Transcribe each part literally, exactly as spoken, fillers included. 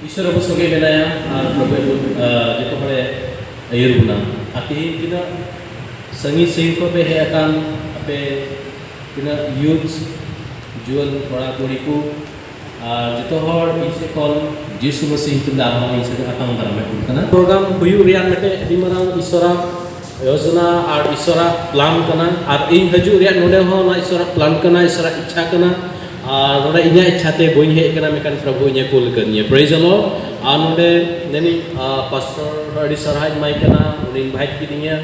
ᱤᱥᱚᱨ ᱟᱵᱚ ᱥᱚᱸᱜᱮ ᱢᱮᱱᱟᱭᱟ ᱟᱨ ᱯᱨᱚᱵᱷᱩ ᱟᱵᱚ, ᱟ, ᱡᱚᱛᱚ ᱦᱚᱲᱮ ᱟᱹᱭᱩᱨ ᱵᱚᱱᱟ᱾ ᱟᱨ ᱛᱮᱦᱮᱧ ᱛᱤᱱᱟᱹᱜ ᱥᱟᱺᱜᱤᱧ ᱥᱟᱺᱜᱤᱧ ᱠᱷᱚᱱ ᱯᱮ ᱦᱮᱡ ᱟᱠᱟᱱ, ᱟᱯᱮ ᱛᱤᱱᱟᱹᱜ youths, ᱡᱩᱣᱟᱹᱱ ᱠᱚᱲᱟ ᱠᱩᱲᱤ ᱠᱚ, ᱟᱨ ᱡᱚᱛᱚ ᱦᱚᱲ ᱤᱧ ᱥᱮᱫ ᱠᱷᱚᱱ ᱡᱤᱥᱩ ᱢᱟᱹᱥᱤ ᱧᱩᱛᱩᱢ ᱛᱮ ᱟᱨᱦᱚᱸ ᱤᱧ ᱥᱮᱫ ᱟᱛᱟᱝ ᱫᱟᱨᱟᱢ ᱮᱫ ᱠᱚ ᱠᱟᱱᱟ᱾ ᱯᱨᱳᱜᱨᱟᱢ ᱦᱩᱭᱩᱜ ᱨᱮᱭᱟᱜ ᱢᱤᱫᱴᱮᱡ ᱟᱹᱰᱤ ᱢᱟᱨᱟᱝ ᱤᱥᱚᱨᱟᱜ ᱭᱳᱡᱚᱱᱟ ᱟᱨ ᱤᱥᱚᱨᱟᱜ ᱯᱞᱟᱱ ᱠᱟᱱᱟ, ᱟᱨ ᱤᱧ ᱦᱤᱡᱩᱜ ᱨᱮᱭᱟᱜ ᱱᱚᱰᱮ ᱦᱚᱸ ᱱᱚᱣᱟ ᱤᱥᱚᱨᱟᱜ ᱯᱞᱟᱱ ᱠᱟᱱᱟ, ᱤᱥᱚᱨᱟᱜ ᱤᱪᱪᱷᱟ ᱠᱟᱱᱟ᱾ ᱟᱨ ᱱᱚᱰᱮ ᱤᱧᱟᱹᱜ ᱤᱪᱪᱷᱟ ᱛᱮ ᱵᱟᱹᱧ ᱦᱮᱡ ᱟᱠᱟᱱᱟ, ᱢᱮᱱᱠᱷᱟᱱ ᱯᱨᱚᱵᱷᱩ ᱤᱧᱮ ᱠᱩᱞ ᱟᱠᱟᱫᱤᱧᱟ᱾ Praise the Lord. ᱟᱨ ᱱᱚᱰᱮ ᱱᱤᱱᱤᱡ, ᱟ, ᱯᱟᱥᱴᱚᱨ ᱟᱹᱰᱤ ᱥᱟᱨᱦᱟᱣ ᱤᱧ ᱮᱢᱟᱭ ᱠᱟᱱᱟ, ᱩᱱᱤ invite ᱠᱤᱫᱤᱧᱟ᱾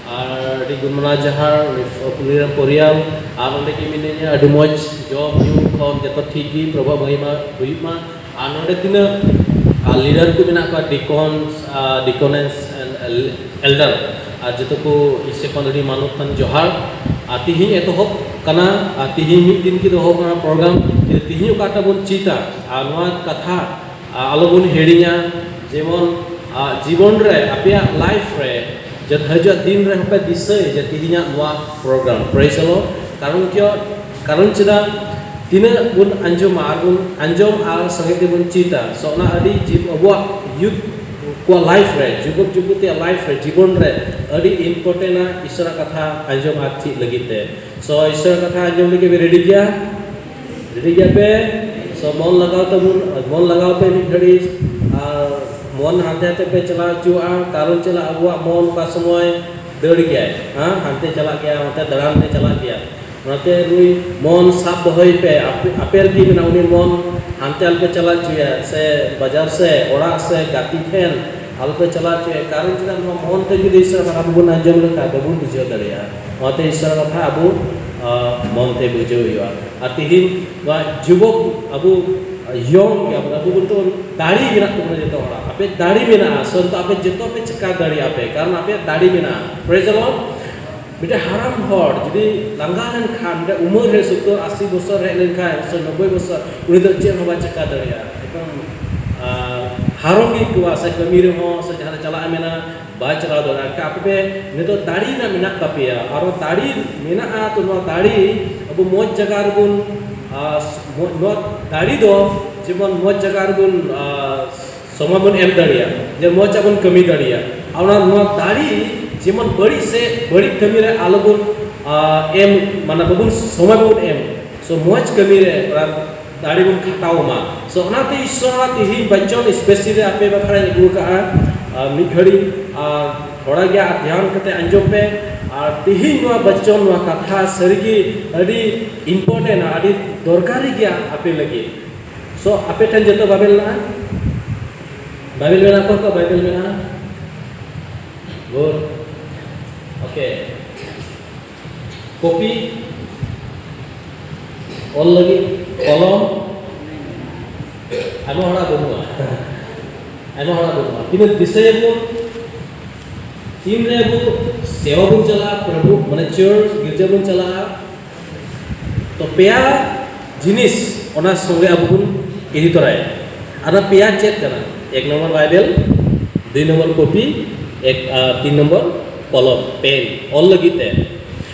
ᱟᱨ ᱟᱹᱰᱤ ᱜᱩᱱᱢᱟᱱᱟ ᱡᱚᱦᱟᱨ ᱩᱱᱤ, ᱩᱱᱤ ᱨᱮᱱ ᱯᱚᱨᱤᱭᱟᱞ, ᱟᱨ ᱱᱚᱰᱮ ᱜᱮ ᱢᱤᱱᱟᱹᱧᱟ᱾ ᱟᱹᱰᱤ ᱢᱚᱡᱽ ᱡᱚᱢ ᱧᱩ ᱠᱷᱚᱱ ᱡᱚᱛᱚ ᱴᱷᱤᱠ ᱜᱮ, ᱯᱨᱚᱵᱷᱩᱣᱟᱜ ᱢᱚᱦᱤᱢᱟ ᱦᱩᱭᱩᱜ ᱢᱟ᱾ ᱟᱨ ᱱᱚᱰᱮ ᱛᱤᱱᱟᱹᱜ, ᱟᱨ, leader ᱠᱚ ᱢᱮᱱᱟᱜ ᱠᱚᱣᱟ, deacons, R, deaconess and el-, elder, ᱟᱨ ᱡᱚᱛᱚ ᱠᱚ ᱤᱧ ᱥᱮᱫ ᱠᱷᱚᱱ ᱟᱹᱰᱤ ᱢᱟᱱᱚᱛ ᱠᱟᱱ ᱡᱚᱦᱟᱨ᱾ ᱟᱨ ᱛᱤᱦᱤᱧ ᱮᱛᱚᱦᱚᱵ ᱠᱟᱱᱟ, ᱟᱨ ᱛᱤᱦᱤᱧ ᱢᱤᱫ ᱫᱤᱱ ᱜᱮ ᱫᱚᱦᱚ ᱠᱟᱱᱟ ᱯᱨᱳᱜᱨᱟᱢ, ᱡᱮ ᱛᱤᱦᱤᱧ ᱚᱠᱟᱴᱟᱜ ᱵᱚᱱ ᱪᱮᱫᱟ, ᱟᱨ ᱱᱚᱣᱟ ᱠᱟᱛᱷᱟ, ᱟᱨ, ᱟᱞᱚᱵᱚᱱ ᱦᱤᱲᱤᱧᱟ, ᱡᱮᱢᱚᱱ, ᱟᱨ, ᱡᱤᱵᱚᱱ ᱨᱮ, ᱟᱯᱮᱭᱟᱜ life ᱨᱮ, ᱡᱟᱛᱮ ᱦᱤᱡᱩᱜ ᱫᱤᱱ ᱨᱮ ᱦᱚᱸᱯᱮ ᱫᱤᱥᱟᱹᱭ ᱡᱮ ᱛᱤᱦᱤᱧᱟᱜ ᱱᱚᱣᱟ ᱯᱨᱳᱜᱨᱟᱢ᱾ Praise the Lord. ᱠᱟᱨᱚᱱ ᱪᱮᱫ? ᱠᱟᱨᱚᱱ ᱪᱮᱫᱟᱜ? ᱛᱤᱱᱟᱹᱜ ᱵᱚᱱ ᱟᱸᱡᱚᱢᱟ ᱟᱨ ᱵᱚᱱ ᱟᱸᱡᱚᱢ ᱟᱨ ᱥᱚᱸᱜᱮ ᱛᱮᱵᱚᱱ ᱪᱮᱫᱟ, ᱥᱚ ᱚᱱᱟ ᱟᱹᱰᱤ ᱡᱤᱵ-, ᱟᱵᱚᱣᱟᱜ youth ᱠᱚᱣᱟᱜ life ᱨᱮ, ᱡᱩᱵᱚᱠ ᱡᱩᱵᱚᱛᱤᱭᱟᱜ life ᱨᱮ, ᱡᱤᱵᱚᱱ ᱨᱮ ᱟᱹᱰᱤ important ᱟ ᱤᱥᱚᱨᱟᱜ ᱠᱟᱛᱷᱟ ᱟᱸᱡᱚᱢ ᱟᱨ ᱪᱮᱫ ᱞᱟᱹᱜᱤᱫ ᱛᱮ᱾ ᱥᱚ ᱤᱥᱚᱨᱟᱜ ᱠᱟᱛᱷᱟ ᱟᱸᱡᱚᱢ ᱞᱟᱹᱜᱤᱫ ᱯᱮ ready ᱜᱮᱭᱟ? Ready ᱜᱮᱭᱟ ᱯᱮ? ᱥᱚ ᱢᱚᱱ ᱞᱟᱜᱟᱣ ᱛᱟᱵᱚᱱ, ᱢᱚᱱ ᱞᱟᱜᱟᱣ ᱯᱮ ᱢᱤᱫ ᱜᱷᱟᱹᱲᱤᱡ, ᱟᱨ ᱢᱚᱱ ᱦᱟᱱᱛᱮ ᱦᱟᱱᱛᱮ ᱯᱮ ᱪᱟᱞᱟᱣ ᱦᱚᱪᱚᱣᱟᱜᱼᱟ, ᱠᱟᱨᱚᱱ ᱪᱮᱫᱟᱜ? ᱟᱵᱚᱣᱟᱜ ᱢᱚᱱ ᱚᱠᱟ ᱥᱚᱢᱚᱭ ᱫᱟᱹᱲ ᱜᱮᱭᱟᱭ, ᱦᱮᱸ, ᱦᱟᱱᱛᱮ ᱪᱟᱞᱟᱜ ᱜᱮᱭᱟ, ᱦᱟᱱᱛᱮ ᱫᱟᱬᱟᱱ ᱛᱮ ᱪᱟᱞᱟᱜ ᱜᱮᱭᱟ᱾ ᱚᱱᱟᱛᱮ ᱱᱩᱭ ᱢᱚᱱ ᱥᱟᱵ ᱫᱚᱦᱚᱭ ᱯᱮ, ᱟᱯᱮ, ᱟᱯᱮ ᱨᱮᱜᱮ ᱢᱮᱱᱟᱜᱼᱟ ᱩᱱᱤ ᱢᱚᱱ, ᱦᱟᱱᱛᱮ ᱟᱞᱚᱯᱮ ᱪᱟᱞᱟᱣ ᱦᱚᱪᱚᱭᱟ, ᱥᱮ ᱵᱟᱡᱟᱨ ᱥᱮ ᱚᱲᱟᱜ ᱥᱮ ᱜᱟᱛᱮ ᱴᱷᱮᱱ ᱟᱞᱚᱯᱮ ᱪᱟᱞᱟᱣ ᱦᱚᱪᱚᱭᱟ᱾ ᱠᱟᱨᱚᱱ ᱪᱮᱫᱟᱜ? ᱱᱚᱣᱟ ᱢᱚᱱ ᱛᱮ ᱡᱩᱫᱤ ᱤᱥᱚᱨ ᱠᱟᱛᱷᱟ ᱵᱟᱵᱚᱱ ᱟᱸᱡᱚᱢ ᱞᱮᱠᱷᱟᱱ ᱵᱟᱵᱚᱱ ᱵᱩᱡᱷᱟᱹᱣ ᱫᱟᱲᱮᱭᱟᱜᱼᱟ᱾ ᱚᱱᱟᱛᱮ ᱤᱥᱚᱨ ᱠᱟᱛᱷᱟ ᱟᱵᱚ, ᱟᱸ, ᱢᱚᱱ ᱛᱮ ᱵᱩᱡᱷᱟᱹᱣ ᱦᱩᱭᱩᱜᱼᱟ᱾ ᱟᱨ ᱛᱤᱦᱤᱧ ᱱᱚᱣᱟ ᱡᱩᱵᱚᱠ ᱟᱵᱚ, ᱟᱸ, young ᱜᱮᱭᱟ ᱵᱚᱱ, ᱟᱵᱚ ᱵᱚᱱ ᱛᱚ ᱫᱟᱲᱮ ᱢᱮᱱᱟᱜ ᱛᱟᱵᱚᱱᱟ ᱡᱚᱛᱚ ᱦᱚᱲᱟᱜ᱾ ᱟᱯᱮ ᱫᱟᱲᱮ ᱢᱮᱱᱟᱜᱼᱟ, ᱥᱚᱱᱛᱚ ᱟᱯᱮ ᱡᱚᱛᱚ ᱯᱮ ᱪᱮᱠᱟ ᱫᱟᱲᱮᱭᱟᱜᱼᱟ ᱯᱮ, ᱠᱟᱨᱚᱱ ᱟᱯᱮᱭᱟᱜ ᱫᱟᱲᱮ ᱢᱮᱱᱟᱜᱼᱟ᱾ Praise the Lord. ᱢᱤᱫᱴᱮᱱ ᱦᱟᱲᱟᱢ ᱦᱚᱲ ᱡᱩᱫᱤ ᱞᱟᱸᱜᱟ ᱞᱮᱱᱠᱷᱟᱱ, ᱢᱤᱫᱴᱮᱱ ᱩᱢᱮᱨ ᱨᱮ ᱥᱚᱛᱛᱚᱨ ᱟᱥᱤ ᱵᱚᱥᱚᱨ ᱦᱮᱡ ᱞᱮᱱᱠᱷᱟᱱ ᱥᱮ ᱱᱚᱵᱵᱳᱭ ᱵᱚᱥᱚᱨ, ᱩᱱᱤ ᱫᱚ ᱪᱮᱫ ᱦᱚᱸ ᱵᱟᱭ ᱪᱮᱠᱟ ᱫᱟᱲᱮᱭᱟᱜᱼᱟ᱾ ᱮᱠᱫᱚᱢ, ᱟᱨ, ᱦᱟᱨᱚᱱ ᱜᱮ ᱟᱹᱭᱠᱟᱹᱣᱟ, ᱥᱮ ᱠᱟᱹᱢᱤ ᱨᱮᱦᱚᱸ ᱥᱮ ᱡᱟᱦᱟᱸ ᱨᱮ ᱪᱟᱞᱟᱜ ᱮ ᱢᱮᱱᱟ, ᱵᱟᱭ ᱪᱟᱞᱟᱣ ᱫᱟᱲᱮᱭᱟᱜᱼᱟ᱾ ᱮᱱᱠᱷᱟᱱ ᱟᱯᱮ ᱱᱤᱛᱚᱜ ᱫᱟᱲᱮ ᱨᱮᱱᱟᱜ ᱢᱮᱱᱟᱜ ᱛᱟᱯᱮᱭᱟ, ᱟᱨᱚ ᱫᱟᱲᱮ ᱢᱮᱱᱟᱜᱼᱟ, ᱛᱚ ᱱᱚᱣᱟ ᱫᱟᱲᱮ ᱟᱵᱚ ᱢᱚᱡᱽ ᱡᱟᱭᱜᱟ ᱨᱮᱵᱚᱱ, ᱟᱨ, ᱢᱚ-, ᱱᱚᱣᱟ ᱫᱟᱲᱮ ᱫᱚ ᱡᱮᱢᱚᱱ ᱢᱚᱡᱽ ᱡᱟᱭᱜᱟ ᱨᱮᱵᱚᱱ, ᱟᱨ, ᱥᱚᱢᱚᱭ ᱵᱚᱱ ᱮᱢ ᱫᱟᱲᱮᱭᱟᱜᱼᱟ, ᱡᱮ ᱢᱚᱡᱽ ᱟᱜ ᱵᱚᱱ ᱠᱟᱹᱢᱤ ᱫᱟᱲᱮᱭᱟᱜᱼᱟ᱾ ᱟᱨ ᱚᱱᱟ, ᱱᱚᱣᱟ ᱫᱟᱲᱮ ᱡᱮᱢᱚᱱ ᱵᱟᱹᱲᱤᱡ ᱥᱮ ᱵᱟᱹᱲᱤᱡ ᱠᱟᱹᱢᱤ ᱨᱮ ᱟᱞᱚᱵᱚᱱ, ᱟ, ᱮᱢ, ᱢᱟᱱᱮ ᱵᱟᱵᱚᱱ, ᱥᱚᱢᱚᱭ ᱵᱟᱵᱚᱱ ᱮᱢ, ᱥᱚ ᱢᱚᱡᱽ ᱠᱟᱹᱢᱤ ᱨᱮ ᱚᱱᱟ ᱫᱟᱲᱮ ᱵᱚᱱ ᱠᱷᱟᱴᱟᱣ ᱢᱟ᱾ ᱥᱚ ᱚᱱᱟᱛᱮ ᱤᱥᱚᱨᱟᱜ ᱛᱮᱦᱮᱧ ᱵᱟᱪᱚᱱ specially ᱟᱯᱮ ᱵᱟᱠᱷᱨᱟᱧ ᱟᱹᱜᱩ ᱟᱠᱟᱫᱼᱟ, ᱟ, ᱢᱤᱫ ᱜᱷᱟᱹᱲᱤ, ᱟ, ᱛᱷᱚᱲᱟ ᱜᱮ ᱫᱷᱮᱭᱟᱱ ᱠᱟᱛᱮ ᱟᱸᱡᱚᱢ ᱯᱮ᱾ ᱟᱨ ᱛᱮᱦᱮᱧ ᱱᱚᱣᱟ ᱵᱟᱪᱚᱱ, ᱱᱚᱣᱟ ᱠᱟᱛᱷᱟ ᱥᱟᱹᱨᱤᱜᱮ ᱟᱹᱰᱤ important ᱟ, ᱟᱹᱰᱤ ᱫᱚᱨᱠᱟᱨᱤ ᱜᱮᱭᱟ ᱟᱯᱮ ᱞᱟᱹᱜᱤᱫ᱾ ᱥᱚ ᱟᱯᱮ ᱴᱷᱮᱱ ᱡᱚᱛᱚ ᱵᱟᱭᱵᱮᱞ ᱢᱮᱱᱟᱜᱼᱟ? ᱵᱟᱭᱵᱮᱞ ᱢᱮᱱᱟᱜᱼᱟ? ᱚᱠᱚᱭ ᱠᱚᱣᱟᱜ ᱵᱟᱭᱵᱮᱞ ᱢᱮᱱᱟᱜᱼᱟ? ᱜᱩᱰ᱾ ᱳᱠᱮ᱾ ᱠᱚᱯᱤ ᱚᱞ ᱞᱟᱹᱜᱤᱫ ᱠᱚᱞᱚᱢ ᱟᱭᱢᱟ ᱦᱚᱲᱟᱜ ᱵᱟᱹᱱᱩᱜᱼᱟ᱾ ᱟᱭᱢᱟ ᱦᱚᱲᱟᱜ ᱵᱟᱹᱱᱩᱜᱼᱟ᱾ ᱛᱤᱱᱟᱹᱜ ᱫᱤᱥᱟᱹᱭᱟᱵᱚᱱ, ᱛᱤᱱᱨᱮ ᱟᱵᱚ ᱥᱮᱣᱟ ᱵᱚᱱ ᱪᱟᱞᱟᱜᱼᱟ, ᱯᱨᱚᱵᱷᱩ, ᱢᱟᱱᱮ ᱪᱟᱨᱪ, ᱜᱤᱨᱡᱟᱹ ᱵᱚᱱ ᱪᱟᱞᱟᱜᱼᱟ, ᱛᱚ ᱯᱮᱭᱟ ᱡᱤᱱᱤᱥ ᱚᱱᱟ ᱥᱚᱸᱜᱮ ᱟᱵᱚ ᱵᱚᱱ ᱤᱫᱤ ᱛᱚᱨᱟᱭᱟ᱾ ᱟᱨ ᱚᱱᱟ ᱯᱮᱭᱟ ᱪᱮᱫ ᱠᱟᱱᱟ? ᱮᱠ ᱱᱚᱢᱵᱚᱨ ᱵᱟᱭᱵᱮᱞ, ᱫᱩᱭ ᱱᱚᱢᱵᱚᱨ ᱠᱚᱯᱤ, ᱮᱠ, ᱟᱨ ᱛᱤᱱ ᱱᱚᱢᱵᱚᱨ ᱠᱚᱞᱚᱢ, ᱯᱮᱱ, ᱚᱞ ᱞᱟᱹᱜᱤᱫ ᱛᱮ᱾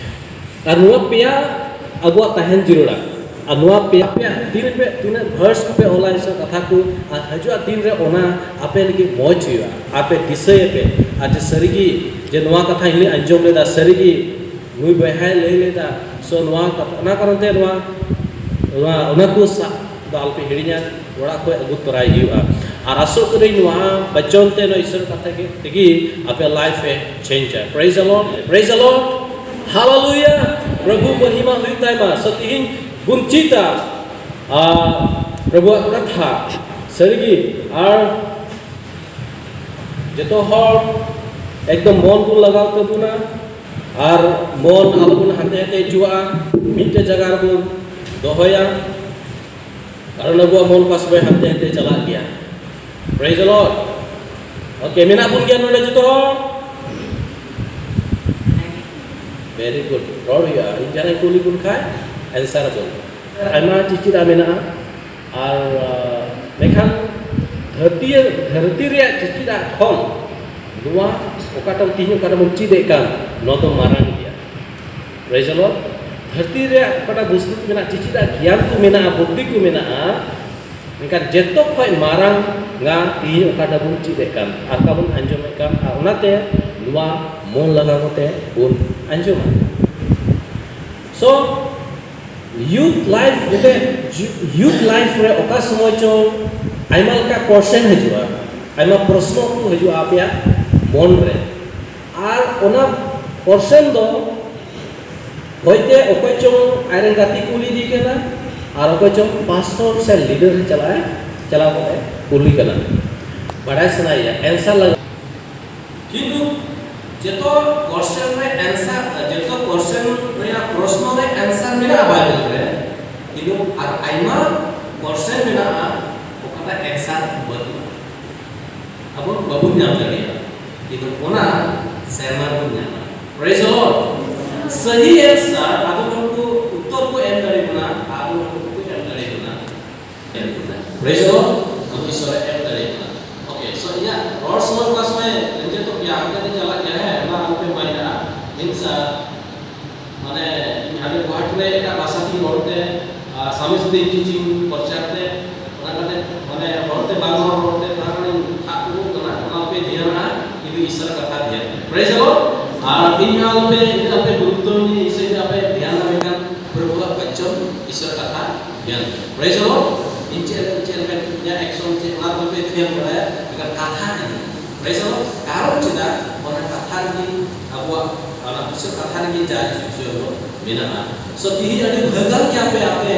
ᱟᱨ ᱱᱚᱣᱟ ᱯᱮᱭᱟ ᱟᱵᱚᱣᱟᱜ ᱛᱟᱦᱮᱱ ᱡᱟᱹᱨᱩᱲᱟ᱾ ᱟᱨ ᱱᱚᱣᱟ ᱯᱮᱭᱟ, ᱯᱮᱭᱟ ᱫᱤᱱ ᱨᱮ ᱛᱤᱱᱟᱹᱜ ᱵᱷᱟᱨᱥ ᱯᱮ ᱚᱞᱟ, ᱤᱥᱚᱨ ᱠᱟᱛᱷᱟ ᱠᱚ, ᱟᱨ ᱦᱤᱡᱩᱜ ᱫᱤᱱ ᱨᱮ ᱚᱱᱟ ᱟᱯᱮ ᱞᱟᱹᱜᱤᱫ ᱢᱚᱡᱽ ᱦᱩᱭᱩᱜᱼᱟ᱾ ᱟᱯᱮ ᱫᱤᱥᱟᱹᱭᱟᱯᱮ, ᱟᱨ ᱡᱮ ᱥᱟᱹᱨᱤᱜᱮ ᱡᱮ ᱱᱚᱣᱟ ᱠᱟᱛᱷᱟ ᱤᱧ ᱟᱸᱡᱚᱢ ᱞᱮᱫᱟ, ᱥᱟᱹᱨᱤᱜᱮ ᱱᱩᱭ ᱵᱚᱭᱦᱟᱭ ᱞᱟᱹᱭ ᱞᱮᱫᱟ᱾ ᱥᱚ ᱱᱚᱣᱟ ᱠᱟᱛᱷᱟ, ᱚᱱᱟ ᱠᱟᱨᱚᱱ ᱛᱮ ᱱᱚᱣᱟ, ᱱᱚᱣᱟ, ᱚᱱᱟ ᱠᱚ ᱥᱟᱵ ᱫᱚ ᱟᱞᱚᱯᱮ ᱦᱤᱲᱤᱧᱟ, ᱚᱲᱟᱜ ᱠᱷᱚᱱ ᱟᱹᱜᱩ ᱛᱚᱨᱟᱭ ᱦᱩᱭᱩᱜᱼᱟ᱾ ᱟᱨ ᱟᱥᱚᱜ ᱠᱟᱹᱱᱟᱹᱧ ᱱᱚᱣᱟ ᱵᱟᱪᱚᱱ ᱛᱮ, ᱱᱚᱣᱟ ᱤᱥᱚᱨ ᱠᱟᱛᱷᱟ ᱜᱮ, ᱛᱮᱜᱮ ᱟᱯᱮ ᱞᱟᱭᱤᱯᱷ ᱮ ᱪᱮᱧᱡᱟ᱾ Praise the Lord, praise the Lord, hallelujah, ᱯᱨᱚᱵᱷᱩ ᱢᱚᱦᱤᱢᱟ ᱦᱩᱭᱩᱜ ᱛᱟᱭᱢᱟ᱾ ᱥᱚ ᱛᱮᱦᱮᱧ ᱵᱚᱱ ᱪᱮᱫᱟ, ᱟᱨ ᱯᱨᱚᱵᱷᱩᱣᱟᱜ ᱠᱟᱛᱷᱟ ᱥᱟᱹᱨᱤᱜᱮ, ᱟᱨ ᱡᱚᱛᱚ ᱦᱚᱲ ᱮᱠᱫᱚᱢ ᱢᱚᱱ ᱵᱚᱱ ᱞᱟᱜᱟᱣ ᱛᱟᱵᱚᱱᱟ, ᱟᱨ ᱢᱚᱱ ᱟᱞᱚᱵᱚᱱ ᱦᱟᱱᱛᱮ ᱦᱟᱱᱛᱮ ᱦᱚᱪᱚᱣᱟᱜᱼᱟ, ᱢᱤᱫᱴᱮᱡ ᱡᱟᱭᱜᱟ ᱨᱮᱵᱚᱱ ᱫᱚᱦᱚᱭᱟ, ᱠᱟᱨᱚᱱ ᱟᱵᱚᱣᱟᱜ ᱢᱚᱱ ᱯᱟᱥ ᱦᱟᱱᱛᱮ ᱦᱟᱱᱛᱮ ᱪᱟᱞᱟᱜ ᱜᱮᱭᱟ᱾ Praise the Lord. ᱳᱠᱮ, ᱢᱮᱱᱟᱜ ᱵᱚᱱ ᱜᱮᱭᱟ ᱱᱚᱰᱮ ᱡᱚᱛᱚ ᱦᱚᱲ? Very good. ᱨᱚᱲ ᱦᱩᱭᱩᱜᱼᱟ, ᱤᱧ ᱡᱟᱦᱟᱸᱭ ᱠᱩᱞᱤ ᱵᱚᱱ ᱠᱷᱟᱡ ᱮᱱᱥᱟᱨ ᱟᱵᱚᱱ᱾ ᱟᱭᱢᱟ ᱪᱤᱪᱤᱫᱟᱜ ᱢᱮᱱᱟᱜᱼᱟ, ᱟᱨ, ᱟ, ᱢᱮᱱᱠᱷᱟᱱ ᱫᱷᱟᱹᱨᱛᱤ, ᱫᱷᱟᱹᱨᱛᱤ ᱨᱮᱭᱟᱜ ᱪᱤᱪᱤᱫᱟᱜ ᱠᱷᱚᱱ ᱱᱚᱣᱟ ᱚᱠᱟᱴᱟᱜ ᱛᱤᱦᱤᱧ ᱚᱠᱟᱴᱟᱜ ᱵᱚᱱ ᱪᱮᱫ ᱮᱫ ᱠᱟᱱ, ᱱᱚᱣᱟ ᱫᱚ ᱢᱟᱨᱟᱝ ᱜᱮᱭᱟ᱾ Praise the Lord. ᱫᱷᱟᱹᱨᱛᱤ ᱨᱮᱭᱟᱜ ᱚᱠᱟᱴᱟᱜ ᱵᱚᱥᱛᱩ ᱠᱚ ᱢᱮᱱᱟᱜᱼᱟ, ᱪᱤᱪᱤᱫᱟᱜ ᱜᱮᱭᱟᱱ ᱠᱚ ᱢᱮᱱᱟᱜᱼᱟ, ᱵᱩᱫᱽᱫᱷᱤ ᱠᱚ ᱢᱮᱱᱟᱜᱼᱟ, ᱢᱮᱱᱠᱷᱟᱱ ᱡᱚᱛᱚ ᱠᱷᱚᱱ ᱢᱟᱨᱟᱝ ᱜᱟᱱ ᱛᱮᱦᱮᱧ ᱚᱠᱟᱴᱟᱜ ᱵᱚᱱ ᱪᱮᱫ ᱮᱫ ᱠᱟᱱ, ᱟᱨ ᱚᱠᱟ ᱵᱚᱱ ᱟᱸᱡᱚᱢᱮᱫ ᱠᱟᱱ, ᱟᱨ ᱚᱱᱟᱛᱮ ᱱᱚᱣᱟ ᱢᱚᱱ ᱞᱟᱜᱟᱣ ᱠᱟᱛᱮ ᱵᱚᱱ ᱟᱸᱡᱚᱢᱟ᱾ So, youth life ᱨᱮ, youth life ᱨᱮ ᱚᱠᱟ ᱥᱚᱢᱚᱭ ᱪᱚᱝ ᱟᱭᱢᱟ ᱞᱮᱠᱟ ᱠᱚᱥᱪᱮᱱ ᱦᱤᱡᱩᱜᱼᱟ, ᱟᱭᱢᱟ ᱯᱨᱚᱥᱱᱚ ᱠᱚ ᱦᱤᱡᱩᱜᱼᱟ ᱟᱯᱮᱭᱟᱜ ᱢᱚᱱ ᱨᱮ, ᱟᱨ ᱚᱱᱟ ᱠᱚᱥᱪᱮᱱ ᱫᱚ ᱦᱚᱭᱛᱮ ᱚᱠᱚᱭ ᱪᱚᱝ ᱟᱡᱨᱮᱱ ᱜᱟᱛᱮ ᱠᱩᱞᱤ ᱤᱫᱤ ᱠᱟᱱᱟ, ᱟᱨ ᱚᱠᱚᱭ ᱪᱚᱝ ᱯᱟᱥᱴᱚᱨ ᱥᱮ ᱞᱤᱰᱟᱨ ᱨᱮ ᱪᱟᱞᱟᱜᱼᱟ, ᱪᱟᱞᱟᱣ ᱠᱟᱛᱮ ᱠᱩᱞᱤ ᱠᱟᱱᱟ, ᱵᱟᱰᱟᱭ ᱥᱟᱱᱟᱭᱮᱭᱟ, ᱮᱱᱥᱟᱨ ᱞᱟᱜᱟᱜ᱾ ᱠᱤᱱᱛᱩ ᱡᱚᱛᱚ ᱠᱚᱥᱪᱮᱱ ᱨᱮ ᱮᱱᱥᱟᱨ, ᱡᱚᱛᱚ ᱠᱚᱥᱪᱮᱱ ᱨᱮᱭᱟᱜ ᱯᱨᱚᱥᱱᱚ ᱨᱮ ᱮᱱᱥᱟᱨ ᱢᱮᱱᱟᱜᱼᱟ ᱵᱟᱭᱵᱮᱞ ᱨᱮ, ᱠᱤᱱᱛᱩ ᱟᱨ ᱟᱭᱢᱟ ᱠᱚᱥᱪᱮᱱ ᱢᱮᱱᱟᱜᱼᱟ ᱚᱠᱟᱴᱟᱜ ᱮᱱᱥᱟᱨ ᱵᱟᱹᱱᱩᱜᱼᱟ, ᱟᱵᱚ ᱵᱟᱵᱚᱱ ᱧᱟᱢ ᱫᱟᱲᱮᱭᱟᱜᱼᱟ, ᱠᱤᱱᱛᱩ ᱚᱱᱟ ᱥᱮᱨᱢᱟ ᱨᱮᱵᱚᱱ ᱧᱟᱢᱟ᱾ Praise the Lord. ᱥᱟᱹᱦᱤ ᱮᱱᱥᱟᱨ ᱟᱵᱚ ᱦᱚᱲ ᱠᱚ ᱩᱛᱛᱚᱨ ᱠᱚ ᱮᱢ ᱫᱟᱲᱮ ᱵᱚᱱᱟ, ᱟᱵᱚ ᱦᱚᱲ ᱠᱚ ᱮᱢ ᱫᱟᱲᱮ ᱵᱚᱱᱟ᱾ Praise the Lord. ᱟᱵᱚ ᱤᱥᱚᱨ ᱮ ᱮᱢ ᱫᱟᱲᱮ ᱵᱚᱱᱟ᱾ Okay, so ᱤᱧᱟᱹᱜ ᱨᱚᱲ ᱥᱚᱢᱚᱭ ᱚᱠᱟ ᱥᱚᱢᱚᱭ ᱨᱮᱸᱡᱮᱫᱚᱜ ᱜᱮᱭᱟ, ᱦᱟᱱᱛᱮ ᱛᱮ ᱪᱟᱞᱟᱜ ᱜᱮᱭᱟ, ᱦᱮᱸ, ᱚᱱᱟ ᱟᱞᱚᱯᱮ ᱢᱟᱭᱤᱱᱰᱟ᱾ ᱢᱤᱱᱥ, ᱢᱟᱱᱮ, ᱤᱧ ᱦᱟᱸᱰᱮ ᱜᱩᱣᱟᱦᱟᱴᱤ ᱨᱮ ᱮᱴᱟᱜ ᱵᱷᱟᱥᱟ ᱛᱤᱧ ᱨᱚᱲ ᱛᱮ, ᱟᱨ ᱥᱟᱢᱤᱥ ᱛᱮ ᱤᱧ ᱪᱤᱧ ᱯᱨᱚᱪᱟᱨ ᱛᱮ, ᱚᱱᱟ ᱠᱟᱛᱮ, ᱢᱟᱱᱮ, ᱦᱚᱲ ᱛᱮ ᱵᱟᱝ ᱨᱚᱲ, ᱨᱚᱲ ᱛᱮ ᱛᱷᱚᱲᱟ ᱜᱟᱱᱤᱧ ᱟᱫ ᱩᱰᱩᱠ ᱠᱟᱱᱟ, ᱚᱱᱟ ᱟᱞᱚᱯᱮ ᱫᱷᱮᱭᱟᱱᱟᱜᱼᱟ, ᱠᱤᱱᱛᱩ ᱤᱥᱚᱨᱟᱜ ᱠᱟᱛᱷᱟ ᱫᱷᱮᱭᱟᱱ ᱯᱮ᱾ Praise the Lord. ᱟᱨ ᱤᱧ ᱦᱚᱸ ᱟᱞᱚᱯᱮ, ᱤᱧ ᱟᱞᱚᱯᱮ ᱜᱩᱨᱩᱛᱛᱚ ᱤᱧ ᱥᱮ ᱤᱧ ᱟᱯᱮ ᱫᱷᱮᱭᱟᱱ ᱞᱟᱹᱜᱤᱫ ᱠᱟᱱ ᱯᱨᱚᱵᱷᱩᱣᱟᱜ ᱵᱟᱪᱚᱱ ᱤᱥᱚᱨ ᱠᱟᱛᱷᱟ ᱫᱷᱮᱭᱟᱱ ᱯᱮ᱾ Praise the Lord. ᱤᱧ ᱪᱮᱫ, ᱪᱮᱫ ᱞᱮᱠᱟ ᱤᱧᱟᱹᱜ ᱮᱠᱥᱚᱱ ᱪᱮᱫ, ᱚᱱᱟ ᱫᱚ ᱟᱞᱚᱯᱮ ᱫᱷᱮᱭᱟᱱ ᱵᱟᱲᱟᱭᱟ, ᱢᱮᱱᱠᱷᱟᱱ ᱠᱟᱛᱷᱟ ᱟᱸᱡᱚᱢ᱾ Praise the Lord. ᱠᱟᱨᱚᱱ ᱪᱮᱫᱟᱜ? ᱚᱱᱟ ᱠᱟᱛᱷᱟ ᱨᱮᱜᱮ ᱟᱵᱚᱣᱟᱜ, ᱚᱱᱟ ᱤᱥᱚᱨ ᱠᱟᱛᱷᱟ ᱨᱮᱜᱮ ᱡᱟ ᱡᱤᱭᱚᱱ ᱫᱚ ᱢᱮᱱᱟᱜᱼᱟ᱾ So, ᱛᱤᱦᱤᱧ ᱟᱹᱰᱤ ᱵᱷᱟᱹᱜᱟᱹᱱ ᱜᱮᱭᱟ ᱯᱮ ᱟᱯᱮ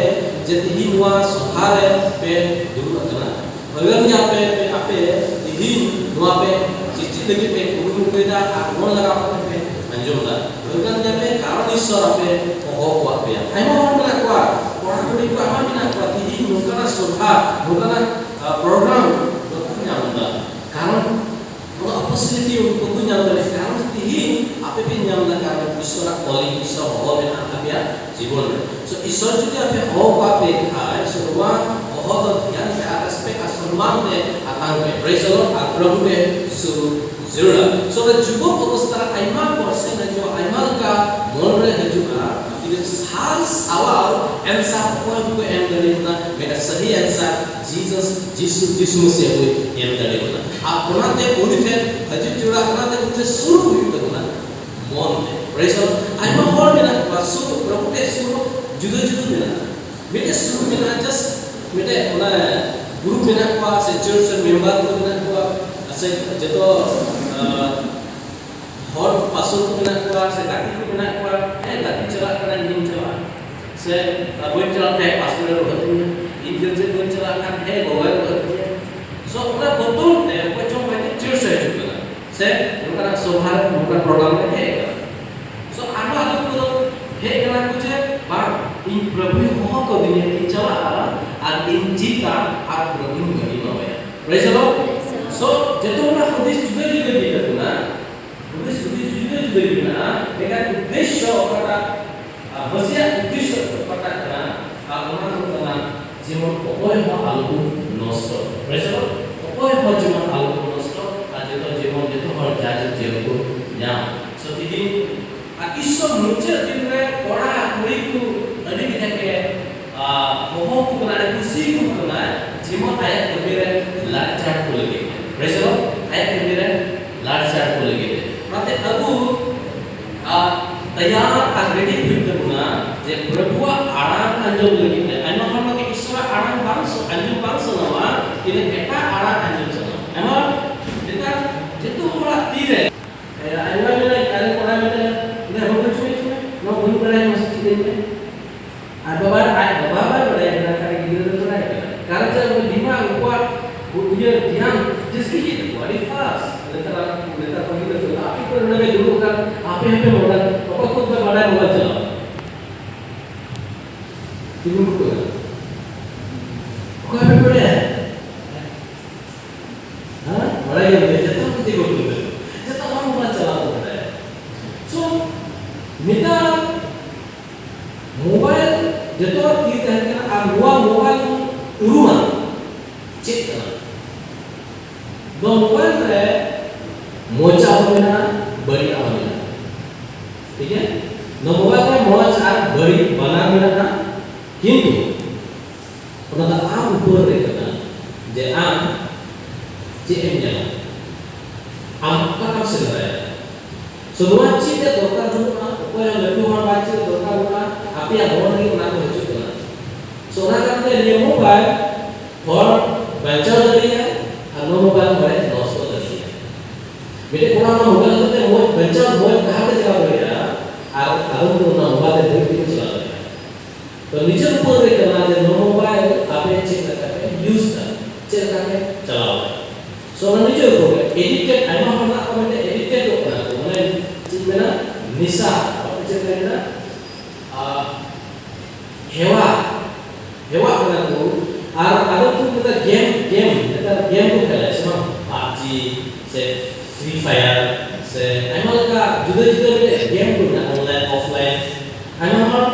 ᱡᱮ ᱛᱤᱦᱤᱧ ᱱᱚᱣᱟ ᱥᱚᱵᱷᱟ ᱨᱮ ᱯᱮ ᱫᱩᱲᱩᱵ ᱟᱠᱟᱱᱟ᱾ ᱵᱷᱟᱹᱜᱟᱹᱱ ᱜᱮᱭᱟ ᱯᱮ, ᱯᱮ ᱟᱯᱮ ᱛᱤᱦᱤᱧ ᱱᱚᱣᱟ ᱯᱮ ᱪᱮᱫ, ᱪᱮᱫ ᱞᱟᱹᱜᱤᱫ ᱯᱮ ᱠᱩᱨᱩᱢᱩᱴᱩᱭᱮᱫᱟ ᱟᱨ ᱢᱚᱱ ᱞᱟᱜᱟᱣ ᱠᱟᱛᱮ ᱯᱮ ᱟᱸᱡᱚᱢ ᱮᱫᱟ᱾ ᱵᱷᱟᱹᱜᱟᱹᱱ ᱜᱮᱭᱟ ᱯᱮ, ᱠᱟᱨᱚᱱ ᱤᱥᱚᱨ ᱟᱯᱮ ᱦᱚᱦᱚ ᱠᱚᱣᱟ ᱯᱮᱭᱟ᱾ ᱟᱭᱢᱟ ᱦᱚᱲ ᱢᱮᱱᱟᱜ ᱠᱚᱣᱟ, ᱠᱚᱲᱟ ᱠᱩᱲᱤ ᱠᱚ ᱟᱭᱢᱟ ᱢᱮᱱᱟᱜ ᱠᱚᱣᱟ, ᱛᱤᱦᱤᱧ ᱱᱚᱝᱠᱟᱱᱟᱜ ᱥᱚᱵᱷᱟ, ᱱᱚᱝᱠᱟᱱᱟᱜ, ᱟ, ᱯᱨᱳᱜᱨᱟᱢ ᱵᱟᱠᱚ ᱧᱟᱢ ᱮᱫᱟ᱾ ᱠᱟᱨᱚᱱ ᱱᱚᱣᱟ ᱚᱯᱚᱨᱪᱩᱱᱤᱴᱤ ᱩᱱᱠᱩ ᱠᱚ ᱧᱟᱢ ᱫᱟᱲᱮᱭᱟᱜ ᱠᱟᱱᱟ᱾ ᱛᱤᱦᱤᱧ ᱟᱯᱮ ᱯᱮ ᱧᱟᱢ ᱮᱫᱟ, ᱠᱟᱨᱚᱱ ᱤᱥᱚᱨᱟᱜ ᱠᱚᱞᱤᱝ, ᱤᱥᱚᱨ ᱦᱚᱦᱚ ᱢᱮᱱᱟᱜ ᱛᱟᱯᱮᱭᱟ ᱡᱤᱵᱚᱱ ᱨᱮ᱾ So, ᱤᱥᱚᱨ ᱡᱩᱫᱤ ᱟᱯᱮ ᱦᱚᱦᱚ ᱠᱟᱜ ᱯᱮ ᱠᱷᱟᱡ, so, ᱱᱚᱣᱟ ᱦᱚᱦᱚ ᱫᱚ ᱫᱷᱮᱭᱟᱱ ᱯᱮ ᱟᱨ ᱨᱮᱥᱯᱮᱠᱴ ᱟᱨ ᱥᱚᱱᱢᱟᱱ ᱛᱮ ᱟᱛᱟᱝ ᱯᱮ᱾ Praise the Lord. ᱟᱨ ᱯᱨᱚᱵᱷᱩ ᱯᱮ ᱥᱩᱨ ᱡᱟᱹᱨᱩᱲᱟ᱾ So, ᱚᱱᱟ ᱡᱩᱵᱚᱠ ᱚᱵᱚᱥᱛᱷᱟ ᱨᱮ ᱟᱭᱢᱟ ᱠᱚᱥᱪᱮᱱ ᱦᱤᱡᱩᱜᱼᱟ, ᱟᱭᱢᱟ ᱞᱮᱠᱟ ᱢᱚᱱ ᱨᱮ ᱦᱤᱡᱩᱜᱼᱟ, ᱥᱟᱨ ᱥᱟᱶᱟᱨ answer ᱚᱠᱚᱭ ᱦᱚᱸ ᱵᱟᱠᱚ ᱮᱢ ᱫᱟᱲᱮᱭᱟᱵᱚᱱᱟ, ᱢᱤᱫᱴᱟᱝ ᱥᱟᱹᱦᱤ answer Jesus, ᱡᱤᱥᱩ, ᱡᱤᱥᱩ ᱢᱟᱹᱥᱤᱦ ᱵᱚᱱ ᱮᱢ ᱫᱟᱲᱮᱭᱟᱵᱚᱱᱟ᱾ ᱟᱨ ᱚᱱᱟᱛᱮ ᱩᱱᱤ ᱴᱷᱮᱱ ᱦᱤᱡᱩᱜ ᱡᱚᱲᱟ, ᱚᱱᱟᱛᱮ ᱩᱱᱤ ᱴᱷᱮᱱ ᱥᱩᱨᱩᱜ ᱦᱩᱭᱩᱜ ᱛᱟᱵᱚᱱᱟ ᱢᱚᱱ ᱛᱮ᱾ Praise the Lord. ᱟᱭᱢᱟ ᱦᱚᱲ ᱢᱮᱱᱟᱜ ᱠᱚᱣᱟ, ᱥᱩᱨ, ᱯᱨᱚᱵᱷᱩ ᱴᱷᱮᱱ ᱥᱩᱨ ᱦᱚᱸ ᱡᱩᱫᱟᱹ ᱡᱩᱫᱟᱹ ᱢᱮᱱᱟᱜᱼᱟ᱾ ᱢᱤᱫᱴᱮᱡ ᱥᱩᱨ ᱢᱮᱱᱟᱜᱼᱟ, just ᱢᱤᱫᱴᱮᱡ ᱚᱱᱟ group ᱢᱮᱱᱟᱜ ᱠᱚᱣᱟ, ᱥᱮ church ᱨᱮ member ᱠᱚ ᱢᱮᱱᱟᱜ ᱠᱚᱣᱟ, ᱥᱮ ᱡᱚᱛᱚ, ᱟᱸ, ᱦᱚᱲ ᱯᱟᱥᱚᱞ ᱠᱚ ᱢᱮᱱᱟᱜ ᱠᱚᱣᱟ, ᱥᱮ ᱜᱟᱛᱮ ᱠᱚ ᱢᱮᱱᱟᱜ ᱠᱚᱣᱟ, ᱦᱮᱸ, ᱜᱟᱛᱮ ᱪᱟᱞᱟᱜ ᱠᱟᱱᱟ, ᱤᱧ ᱦᱚᱸᱧ ᱪᱟᱞᱟᱜᱼᱟ, ᱥᱮ ᱵᱟᱹᱧ ᱪᱟᱞᱟᱜ ᱠᱷᱟᱱ pastor ᱮ ᱨᱚᱦᱮᱫ ᱛᱤᱧᱟ, ᱤᱧ ᱜᱤᱫᱽᱨᱟᱹ ᱵᱟᱹᱧ ᱪᱟᱞᱟᱜ ᱠᱷᱟᱱ, ᱦᱮᱸ, ᱜᱚᱜᱚᱭ ᱨᱚᱦᱮᱫ ᱛᱤᱧᱟ᱾ So, ᱚᱱᱟ ᱵᱚᱛᱚᱨ ᱛᱮ ᱚᱠᱚᱭ ᱪᱚᱝ ᱦᱚᱭᱛᱳ church ᱮ ᱦᱤᱡᱩᱜ ᱠᱟᱱᱟ, ᱥᱮ ᱱᱚᱝᱠᱟᱱᱟᱜ ᱥᱚᱵᱷᱟ ᱨᱮ, ᱱᱚᱝᱠᱟᱱ program ᱨᱮ ᱦᱮᱡ ᱠᱟᱱᱟ᱾ So, ᱟᱨᱦᱚᱸ ᱟᱫᱚᱢ ᱠᱚᱫᱚ ᱦᱮᱡ ᱠᱟᱱᱟ ᱠᱚ ᱡᱮ, "ᱵᱟᱝ, ᱤᱧ ᱯᱨᱚᱵᱷᱩᱭ ᱦᱚᱦᱚ ᱠᱟᱹᱫᱤᱧᱟ, ᱤᱧ ᱪᱟᱞᱟᱜᱼᱟ ᱟᱨ ᱤᱧ ᱪᱮᱫᱟ ᱟᱨ ᱯᱨᱚᱵᱷᱩᱧ ᱢᱟᱹᱦᱤᱢᱟᱣᱟᱭᱟ᱾" Praise the Lord. So, ᱡᱚᱛᱚ ᱦᱚᱲᱟᱜ ᱦᱩᱫᱤᱥ ᱡᱩᱫᱟᱹ ᱡᱩᱫᱟᱹ ᱜᱮ ᱛᱟᱵᱚᱱᱟ, ᱦᱩᱫᱤᱥ, ᱦᱩᱫᱤᱥ ᱡᱩᱫᱟᱹ ᱡᱩᱫᱟᱹ ᱜᱮ ᱢᱮᱱᱟᱜᱼᱟ, ᱢᱮᱱᱠᱷᱟᱱ ᱩᱫᱽᱫᱮᱥᱥᱚ ᱚᱠᱟᱴᱟᱜ, ᱟᱨ ᱢᱟᱹᱥᱤᱭᱟᱜ ᱩᱫᱽᱫᱮᱥᱥᱚ ᱚᱠᱟᱴᱟᱜ ᱠᱟᱱᱟ, ᱟᱨ ᱚᱱᱟ ᱫᱚ ᱠᱟᱱᱟ ᱡᱮᱢᱚᱱ ᱚᱠᱚᱭ ᱦᱚᱸ ᱟᱞᱚ ᱠᱚ ᱱᱚᱥᱴᱚ᱾ Praise the Lord. ᱚᱠᱚᱭ ᱦᱚᱸ ᱡᱮᱢᱚᱱ ᱟᱞᱚ ᱠᱚ ᱱᱚᱥᱴᱚ, ᱟᱨ ᱡᱚᱛᱚ, ᱡᱮᱢᱚᱱ ᱡᱚᱛᱚ ᱦᱚᱲ ᱡᱟᱨ ᱡᱤᱭᱚᱱ ᱠᱚ ᱧᱟᱢ᱾ So, ᱛᱮᱦᱮᱧ ᱟᱨ ᱤᱥᱥᱚᱨ ᱢᱩᱪᱟᱹᱫ ᱫᱤᱱ ᱨᱮ ᱠᱚᱲᱟ ᱠᱩᱲᱤ ᱠᱚ ᱟᱹᱰᱤ ᱠᱟᱡᱟᱠ ᱮ, ᱟ, ᱦᱚᱦᱚ ᱠᱚ ᱠᱟᱱᱟ, ᱟᱹᱰᱤ ᱠᱩᱥᱤ ᱠᱚ ᱠᱟᱱᱟ, ᱡᱮᱢᱚᱱ ᱟᱭᱟᱜ ᱠᱟᱹᱢᱤ ᱨᱮ ᱞᱟᱲᱪᱟᱲ ᱠᱚ ᱞᱟᱹᱜᱤᱫ᱾ Praise the Lord. ᱟᱭᱟᱜ ᱠᱟᱹᱢᱤ ᱨᱮ ᱞᱟᱲᱪᱟᱲ ᱠᱚ ᱞᱟᱹᱜᱤᱫ᱾ ᱚᱱᱟᱛᱮ ᱟᱵᱚ, ᱟ, ᱛᱮᱭᱟᱨ ᱟᱨ ready ᱦᱩᱭᱩᱜ ᱛᱟᱵᱚᱱᱟ ᱡᱮ ᱯᱨᱚᱵᱷᱩᱣᱟᱜ ᱟᱲᱟᱝ ᱟᱸᱡᱚᱢ ᱞᱟᱹᱜᱤᱫ ᱛᱮ᱾ ᱟᱭᱢᱟ ᱦᱚᱲ ᱞᱟᱹᱜᱤᱫ ᱤᱥᱥᱚᱨᱟᱜ ᱟᱲᱟᱝ ᱵᱟᱝ ᱥᱟ-, ᱟᱸᱡᱚᱢ ᱵᱟᱝ ᱥᱟᱱᱟᱣᱟ, ᱤᱱᱟᱹ ᱮᱴᱟᱜ ᱟᱲᱟᱝ ᱟᱸᱡᱚᱢ ᱥᱟᱱᱟᱣᱟ᱾ ᱟᱭᱢᱟ ᱦᱚᱲ ᱱᱮᱛᱟᱨ ᱡᱚᱛᱚ ᱦᱚᱲᱟᱜ ᱛᱤ ᱨᱮ ᱟᱭᱢᱟ ᱢᱮᱱᱟᱜᱼᱟ, ᱟᱨᱮ ᱠᱚᱲᱟ ᱢᱮᱱᱟᱭᱟ, ᱚᱸᱰᱮ ᱦᱚᱦᱚ ᱦᱚᱪᱚ ᱢᱮ, ᱦᱚᱪᱚ ᱢᱮ, ᱱᱚᱣᱟ ᱵᱟᱹᱧ ᱵᱟᱲᱟᱭᱟ, ᱢᱟᱥᱮ ᱪᱮᱫ ᱤᱧ ᱢᱮ? ᱟᱨ ᱵᱟᱵᱟ, ᱟᱡ ᱵᱟᱵᱟ ᱵᱟᱭ ᱵᱟᱲᱟᱭᱟ, ᱢᱮᱱᱠᱷᱟᱱ ᱜᱤᱫᱽᱨᱟᱹ ᱫᱚ ᱵᱟᱲᱟᱭ ᱠᱟᱱᱟ᱾ ᱠᱟᱨᱚᱱ ᱪᱮᱫ? ᱩᱱᱠᱩ ᱫᱤᱢᱟᱜᱽ, ᱩᱱᱠᱩᱣᱟᱜ ᱩᱭᱦᱟᱹᱨ ᱜᱮᱭᱟᱱ ᱡᱟᱹᱥᱛᱤ ᱜᱮ ᱛᱟᱠᱚᱣᱟ, ᱟᱹᱰᱤ fast᱾ ᱱᱮᱛᱟᱨ, ᱱᱮᱛᱟᱨ ᱠᱚ ᱜᱤᱫᱽᱨᱟᱹ ᱠᱚ, ᱟᱯᱮ ᱠᱚᱨᱮ ᱱᱚᱰᱮ ᱫᱩᱲᱩᱵ ᱟᱠᱟᱱ, ᱟᱯᱮ ᱦᱚᱸᱯᱮ ᱢᱚᱰᱟᱨᱱ, ᱚᱠᱚᱭ ᱠᱚ ᱵᱟᱰᱟᱭ ᱢᱳᱵᱟᱭᱤᱞ ᱪᱟᱞᱟᱣ? ᱛᱤᱸᱜᱩ ᱠᱚ ᱚᱠᱚᱭ ᱯᱮ ᱵᱟᱲᱟᱭᱟ? ᱦᱮᱸ? ᱵᱟᱲᱟᱭ ᱜᱮᱭᱟ ᱯᱮ? ᱡᱚᱛᱚ ᱠᱚ ᱛᱤᱸᱜᱩ ᱠᱚ᱾ ᱡᱚᱛᱚ ᱦᱚᱲ ᱢᱳᱵᱟᱭᱤᱞ ᱪᱟᱞᱟᱣ ᱠᱚ ᱵᱟᱲᱟᱭᱟ᱾ So, ᱱᱮᱛᱟᱨ ᱢᱳᱵᱟᱭᱤᱞ ᱡᱚᱛᱚ ᱦᱚᱲ ᱛᱤ ᱛᱟᱦᱮᱱ ᱠᱟᱱᱟ ᱟᱨ ᱱᱚᱣᱟ ᱢᱳᱵᱟᱭᱤᱞ ᱵᱚᱱ ᱩᱨᱩᱢᱟ ᱪᱮᱫ ᱠᱟᱱᱟ? ᱱᱚᱣᱟ ᱢᱳᱵᱟᱭᱤᱞ ᱨᱮ ᱢᱚᱡᱟᱜ ᱦᱚᱸ ᱢᱮᱱᱟᱜᱼᱟ, ᱵᱟᱹᱲᱤᱡᱟᱜ ᱦᱚᱸ ᱢᱮᱱᱟᱜᱼᱟ᱾ ᱴᱷᱤᱠ ᱜᱮᱭᱟ? ᱱᱚᱣᱟ ᱢᱳᱵᱟᱭᱤᱞ ᱨᱮ ᱢᱚᱡᱽ ᱟᱨ ᱯᱟᱹᱣᱨᱟᱹ ᱠᱟᱱᱟ ᱡᱮ ᱟᱢ ᱪᱮᱫ ᱮᱢ ᱧᱟᱢᱟ, ᱟᱢ ᱚᱠᱟᱴᱟᱜ ᱮᱢ ᱥᱮᱸᱫᱽᱨᱟᱭᱟ᱾ So ᱱᱚᱣᱟ ᱪᱮᱫ ᱨᱮᱭᱟᱜ ᱫᱚᱨᱠᱟᱨ ᱵᱟᱹᱱᱩᱜᱼᱟ, ᱚᱠᱚᱭ ᱦᱚᱸ ᱞᱟᱹᱴᱩ ᱦᱚᱲ ᱵᱟᱭ ᱪᱮᱫ ᱨᱮᱭᱟᱜ ᱫᱚᱨᱠᱟᱨ ᱵᱟᱹᱱᱩᱜᱼᱟ, ᱟᱯᱮᱭᱟᱜ ᱢᱚᱱ ᱨᱮᱜᱮ ᱚᱱᱟ ᱠᱚ ᱦᱤᱡᱩᱜ ᱠᱟᱱᱟ᱾ So ᱚᱱᱟ ᱠᱟᱨᱚᱱ ᱛᱮ ᱱᱤᱭᱟᱹ ᱢᱳᱵᱟᱭᱤᱞ ᱦᱚᱲ ᱵᱟᱧᱪᱟᱣ ᱫᱟᱲᱮᱭᱟᱜᱼᱟ ᱟᱨ ᱱᱚᱣᱟ ᱢᱳᱵᱟᱭᱤᱞ ᱦᱚᱲᱮ ᱱᱚᱥᱴᱚ ᱫᱟᱲᱮᱭᱟᱜᱼᱟ᱾ ᱢᱤᱫᱴᱮᱡ ᱠᱚᱲᱟ ᱚᱱᱟ ᱢᱳᱵᱟᱭᱤᱞ ᱦᱚᱛᱮᱡ ᱛᱮ ᱢᱚᱡᱽ ᱵᱟᱧᱪᱟᱣ, ᱢᱚᱡᱽ ᱰᱟᱦᱟᱨ ᱛᱮ ᱪᱟᱞᱟᱣ ᱫᱟᱲᱮᱭᱟᱜᱼᱟ, ᱟᱨ ᱟᱫᱚᱢ ᱫᱚ ᱚᱱᱟ ᱢᱳᱵᱟᱭᱤᱞ ᱛᱮ ᱵᱟᱹᱲᱤᱡ ᱛᱮᱠᱚ ᱪᱟᱞᱟᱣ ᱫᱟᱲᱮᱭᱟᱜᱼᱟ᱾ ᱛᱚ ᱱᱤᱡᱮᱨ ᱩᱯᱚᱨ ᱨᱮ ᱠᱟᱱᱟ ᱡᱮ ᱱᱚᱣᱟ ᱢᱳᱵᱟᱭᱤᱞ ᱟᱯᱮ ᱪᱮᱫ ᱞᱮᱠᱟ ᱯᱮ ᱤᱭᱩᱡᱽ ᱫᱟ, ᱪᱮᱫ ᱞᱮᱠᱟ ᱯᱮ ᱪᱟᱞᱟᱣ ᱫᱟ᱾ So ᱚᱱᱟ ᱱᱤᱡᱮᱨ ᱩᱯᱚᱨ ᱨᱮ ᱮᱰᱤᱠᱴᱮᱰ, ᱟᱭᱢᱟ ᱦᱚᱲ ᱢᱮᱱᱟᱜ ᱠᱚᱣᱟ ᱢᱤᱫᱴᱮᱡ ᱮᱰᱤᱠᱴᱮᱰᱚᱜ ᱠᱟᱱᱟ ᱠᱚ, ᱢᱟᱱᱮ ᱪᱮᱫ ᱢᱮᱱᱟ, ᱱᱮᱥᱟ, ᱟᱯᱮ ᱪᱮᱫ ᱯᱮ ᱢᱮᱱᱟ, ᱟᱨ ᱦᱮᱣᱟ, ᱦᱮᱣᱟᱜ ᱠᱟᱱᱟ ᱠᱚ᱾ ᱟᱨ ᱟᱫᱚ ᱠᱚ ᱢᱮᱛᱟ ᱜᱮᱢ, ᱜᱮᱢ, ᱱᱮᱛᱟᱨ ᱜᱮᱢ ᱠᱚ ᱠᱷᱮᱞᱟ ᱥᱮ ᱵᱟᱝ? ᱯᱟᱵᱡᱤ ᱥᱮ ᱯᱷᱨᱤ ᱯᱷᱟᱭᱟᱨ ᱥᱮ ᱟᱭᱢᱟ ᱞᱮᱠᱟ ᱡᱩᱫᱟᱹ ᱡᱩᱫᱟᱹ ᱢᱤᱫᱴᱮᱡ ᱜᱮᱢ ᱠᱚ ᱢᱮᱱᱟᱜᱼᱟ, ᱚᱱᱞᱟᱭᱤᱱ, ᱚᱯᱷᱞᱟᱭᱤᱱ᱾ ᱟᱭᱢᱟ ᱦᱚᱲ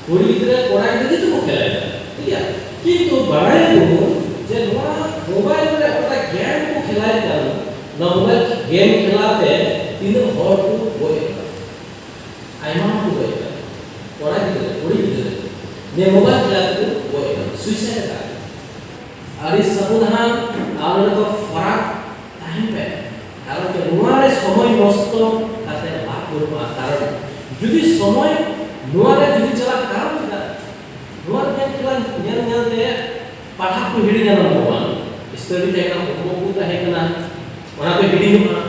ᱠᱩᱲᱤ ᱜᱤᱫᱽᱨᱟᱹ, ᱠᱚᱲᱟ ᱜᱤᱫᱽᱨᱟᱹ ᱡᱚᱛᱚ ᱠᱚ ᱠᱷᱮᱞᱟ, ᱴᱷᱤᱠ ᱜᱮᱭᱟ? ᱠᱤᱱᱛᱩ ᱵᱟᱲᱟᱭᱟᱵᱚᱱ ᱡᱮ ᱱᱚᱣᱟ ᱢᱳᱵᱟᱭᱤᱞ ᱨᱮ ᱚᱠᱟ ᱜᱮᱢ ᱠᱚ ᱠᱷᱮᱞᱟᱭᱮᱫ ᱠᱟᱱ, ᱱᱚᱣᱟ ᱢᱳᱵᱟᱭᱤᱞ ᱜᱮᱢ ᱠᱷᱮᱞᱟ ᱛᱮ ᱛᱤᱱᱟᱹᱜ ᱦᱚᱲ ᱠᱚ ᱜᱚᱡ ᱮᱫ ᱠᱟᱱᱟ, ᱟᱭᱢᱟ ᱦᱚᱲ ᱠᱚ ᱜᱚᱡ ᱮᱫ ᱠᱟᱱᱟ, ᱠᱚᱲᱟ ᱜᱤᱫᱽᱨᱟᱹ, ᱠᱩᱲᱤ ᱜᱤᱫᱽᱨᱟᱹ, ᱱᱤᱭᱟᱹ ᱢᱳᱵᱟᱭᱤᱞ ᱠᱷᱮᱞᱟ ᱛᱮᱠᱚ ᱜᱚᱡ ᱮᱫ ᱠᱟᱱᱟ, ᱥᱩᱭᱥᱟᱭᱤᱰ ᱮᱫ ᱠᱟᱱᱟ᱾ ᱟᱹᱰᱤ ᱥᱟᱵᱚᱫᱷᱟᱱ ᱟᱨ ᱚᱸᱰᱮ ᱫᱚ ᱯᱷᱟᱨᱟᱠ ᱛᱟᱦᱮᱱ ᱯᱮ᱾ ᱠᱟᱨᱚᱱ ᱪᱮᱫ? ᱱᱚᱣᱟ ᱨᱮ ᱥᱚᱢᱚᱭ ᱱᱚᱥᱴᱚ ᱠᱟᱛᱮ ᱞᱟᱵᱷ ᱵᱟᱹᱱᱩᱜᱼᱟ᱾ ᱠᱟᱨᱚᱱ ᱡᱩᱫᱤ ᱥᱚᱢᱚᱭ ᱱᱚᱣᱟ ᱨᱮ ᱡᱩᱫᱤ ᱪᱟᱞᱟᱜ, ᱠᱟᱨᱚᱱ ᱪᱮᱫᱟᱜ? ᱱᱚᱣᱟ ᱨᱮ ᱧᱮᱞ ᱧᱮᱞ, ᱧᱮᱞ ᱧᱮᱞ ᱛᱮ ᱯᱟᱲᱦᱟᱜ ᱠᱚ ᱦᱤᱲᱤᱧᱟ, number one᱾ ᱥᱴᱟᱰᱤ ᱛᱟᱦᱮᱸ ᱠᱟᱱᱟ, ᱦᱳᱢᱣᱟᱨᱠ ᱠᱚ ᱛᱟᱦᱮᱸ ᱠᱟᱱᱟ, ᱚᱱᱟ ᱠᱚ ᱦᱤᱲᱤᱧᱚᱜᱼᱟ᱾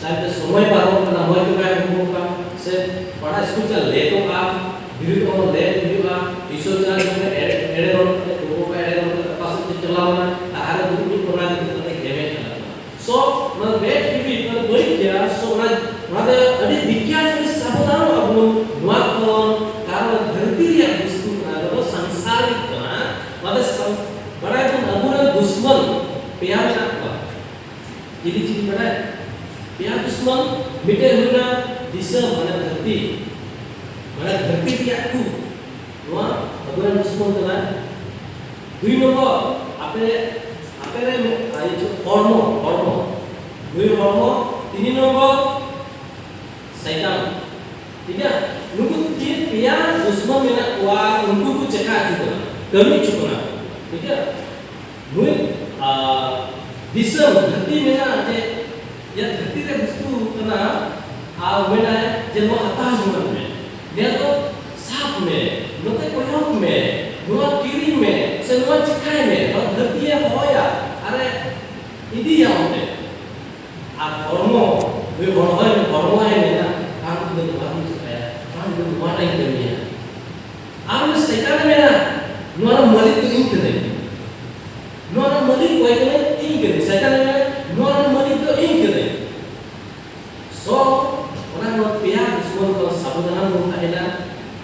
ᱛᱟᱭᱚᱢ ᱛᱮ ᱥᱚᱢᱚᱭ ᱯᱟᱨᱚᱢᱚᱜ ᱠᱟᱱᱟ, ᱢᱚᱡᱽ ᱛᱮ ᱵᱟᱭ ᱦᱳᱢᱣᱟᱨᱠ ᱠᱟᱱ ᱥᱮ ᱯᱟᱲᱦᱟᱜ ᱥᱠᱩᱞ ᱪᱟᱞᱟᱜ ᱞᱮᱴᱚᱜᱼᱟ, ᱵᱤᱨᱤᱫ ᱦᱚᱸ ᱞᱮᱴ ᱦᱩᱭᱩᱜᱼᱟ, ᱴᱤᱭᱩᱥᱚᱱ ᱪᱟᱞᱟᱜ ᱡᱚᱠᱷᱚᱱ ᱮᱲᱮ, ᱮᱲᱮ ᱨᱚᱲ ᱠᱟᱛᱮ, ᱜᱚᱜᱚ ᱵᱟᱵᱟ ᱮᱲᱮ ᱨᱚᱲ ᱠᱟᱛᱮ ᱚᱠᱟ ᱥᱮᱫ ᱪᱚ ᱪᱟᱞᱟᱣ ᱮᱱᱟ, ᱟᱨ ᱦᱟᱨᱮ ᱫᱩᱲᱩᱵ ᱫᱩᱲᱩᱵ ᱚᱱᱟ ᱤᱫᱤ ᱠᱟᱛᱮ ᱜᱮᱢᱮ ᱪᱟᱞᱟᱜ ᱠᱟᱱᱟ᱾ So ᱱᱚᱣᱟ ᱵᱮᱰ ᱦᱮᱵᱤᱴ ᱢᱟᱱᱮ ᱵᱟᱹᱲᱤᱡ ᱜᱮᱭᱟ᱾ So ᱚᱱᱟ, ᱚᱱᱟ ᱫᱚ ᱟᱹᱰᱤ ᱵᱤᱠᱷᱟᱛ ᱥᱟᱵᱚᱫᱷᱟᱱᱚᱜ ᱟᱵᱚᱱ ᱱᱚᱣᱟ ᱠᱷᱚᱱ, ᱠᱟᱨᱚᱱ ᱫᱷᱟᱹᱨᱛᱤ ᱨᱮᱭᱟᱜ ᱵᱚᱥᱛᱩ ᱠᱟᱱᱟ, ᱱᱚᱣᱟ ᱫᱚ ᱥᱟᱝᱥᱟᱨᱤᱠ ᱠᱟᱱᱟ᱾ ᱱᱚᱣᱟ ᱫᱚ ᱥᱟᱝ-, ᱵᱟᱲᱟᱭ ᱵᱚᱱ ᱟᱵᱚᱨᱮᱱ ᱫᱩᱥᱢᱚᱱ ᱯᱮᱭᱟ ᱢᱮᱱᱟᱜ ᱠᱚᱣᱟ᱾ ᱪᱤᱞᱤ ᱪᱤᱞᱤ ᱵᱟᱲᱟᱭ? ᱯᱮᱭᱟ ᱫᱩᱥᱢᱚᱱ, ᱢᱤᱫᱴᱮᱱ ᱦᱩᱭᱱᱟ ᱫᱤᱥᱚᱢ, ᱢᱟᱱᱮ ᱫᱷᱟᱹᱨᱛᱤ, ᱢᱟᱱᱮ ᱫᱷᱟᱹᱨᱛᱤ ᱨᱮᱭᱟᱜ ᱠᱚ, ᱱᱚᱣᱟ ᱟᱵᱚᱨᱮᱱ ᱫᱩᱥᱢᱚᱱ ᱠᱟᱱᱟ᱾ ᱫᱩᱭ ᱱᱚᱢᱵᱚᱨ, ᱟᱯᱮ, ᱟᱯᱮ ᱨᱮ ᱢᱤᱫ, ᱟᱭ ᱪᱮᱫ, ᱦᱚᱲᱢᱚ, ᱦᱚᱲᱢᱚ, ᱱᱩᱭ ᱦᱚᱲᱢᱚ᱾ ᱛᱤᱱ ᱱᱚᱢᱵᱚᱨ, ᱥᱟᱭᱛᱟᱱ᱾ ᱴᱷᱤᱠ ᱜᱮᱭᱟ? ᱱᱩᱠᱩ ᱛᱤᱱ ᱯᱮᱭᱟ ᱫᱩᱥᱢᱚᱱ ᱢᱮᱱᱟᱜ ᱠᱚᱣᱟ, ᱩᱱᱠᱩ ᱠᱚ ᱪᱮᱠᱟ ᱦᱚᱪᱚ ᱠᱟᱱᱟ, ᱠᱟᱹᱢᱤ ᱦᱚᱪᱚ ᱠᱟᱱᱟ᱾ ᱴᱷᱤᱠ ᱜᱮᱭᱟ? ᱱᱩᱭ ᱟᱨ ᱫᱤᱥᱚᱢ ᱫᱷᱟᱹᱨᱛᱤ ᱢᱮᱱᱟᱜᱼᱟ ᱡᱮ ᱤᱧᱟᱹᱜ ᱫᱷᱟᱹᱨᱛᱤ ᱨᱮ ᱵᱩᱥᱛᱩ ᱠᱟᱱᱟ ᱟᱨ ᱢᱮᱱᱟᱭ ᱡᱮ ᱱᱚᱣᱟ ᱦᱟᱛᱟᱣ ᱡᱚᱝ ᱢᱮ, ᱱᱤᱭᱟᱹ ᱫᱚ ᱥᱟᱵ ᱢᱮ, ᱱᱚᱛᱮ ᱠᱚᱭᱚᱜ ᱢᱮ, ᱱᱚᱣᱟ ᱠᱤᱨᱤᱧ ᱢᱮ ᱥᱮ ᱱᱚᱣᱟ ᱪᱤᱠᱟᱭ ᱢᱮ, ᱱᱚᱣᱟ ᱫᱷᱟᱹᱨᱛᱤ ᱮ ᱦᱚᱦᱚᱭᱟ ᱟᱨᱮ ᱤᱫᱤᱭᱟ ᱚᱸᱰᱮ᱾ ᱟᱨ ᱦᱚᱲᱢᱚ, ᱱᱩᱭ ᱦᱚᱲᱢᱚ, ᱦᱚᱲᱢᱚ ᱮ ᱢᱮᱱᱟ, ᱵᱟᱝ ᱤᱧ ᱫᱚ ᱱᱚᱣᱟ ᱜᱤᱧ ᱪᱤᱠᱟᱭᱟ, ᱵᱟᱝ ᱤᱧ ᱫᱚ ᱱᱚᱣᱟᱴᱟᱜ ᱤᱧ ᱠᱟᱹᱢᱤᱭᱟ᱾ ᱟᱨ ᱩᱱᱤ ᱥᱮᱭᱛᱟᱱᱮ ᱢᱮᱱᱟ, ᱱᱚᱣᱟ ᱨᱮᱱ ᱢᱟᱹᱞᱤᱠ ᱫᱚ ᱤᱧ ᱠᱟᱹᱱᱟᱹᱧ, ᱱᱚᱣᱟ ᱨᱮᱱ ᱢᱟᱹᱞᱤᱠ ᱚᱠᱚᱭ ᱠᱟᱱᱟᱭ? ᱤᱧ ᱠᱟᱹᱱᱟᱹᱧ᱾ ᱥᱮᱭᱛᱟᱱᱮ ᱢᱮᱱᱟ, ᱱᱚᱣᱟ ᱨᱮᱱ ᱢᱟᱹᱞᱤᱠ ᱫᱚ ᱤᱧ ᱠᱟᱹᱱᱟᱹᱧ᱾ So ᱚᱱᱟ ᱱᱚᱣᱟ ᱯᱮᱭᱟ ᱫᱩᱥᱢᱚᱱ ᱠᱷᱚᱱ ᱥᱟᱵᱚᱫᱷᱟᱱ ᱵᱚᱱ ᱛᱟᱦᱮᱱᱟ᱾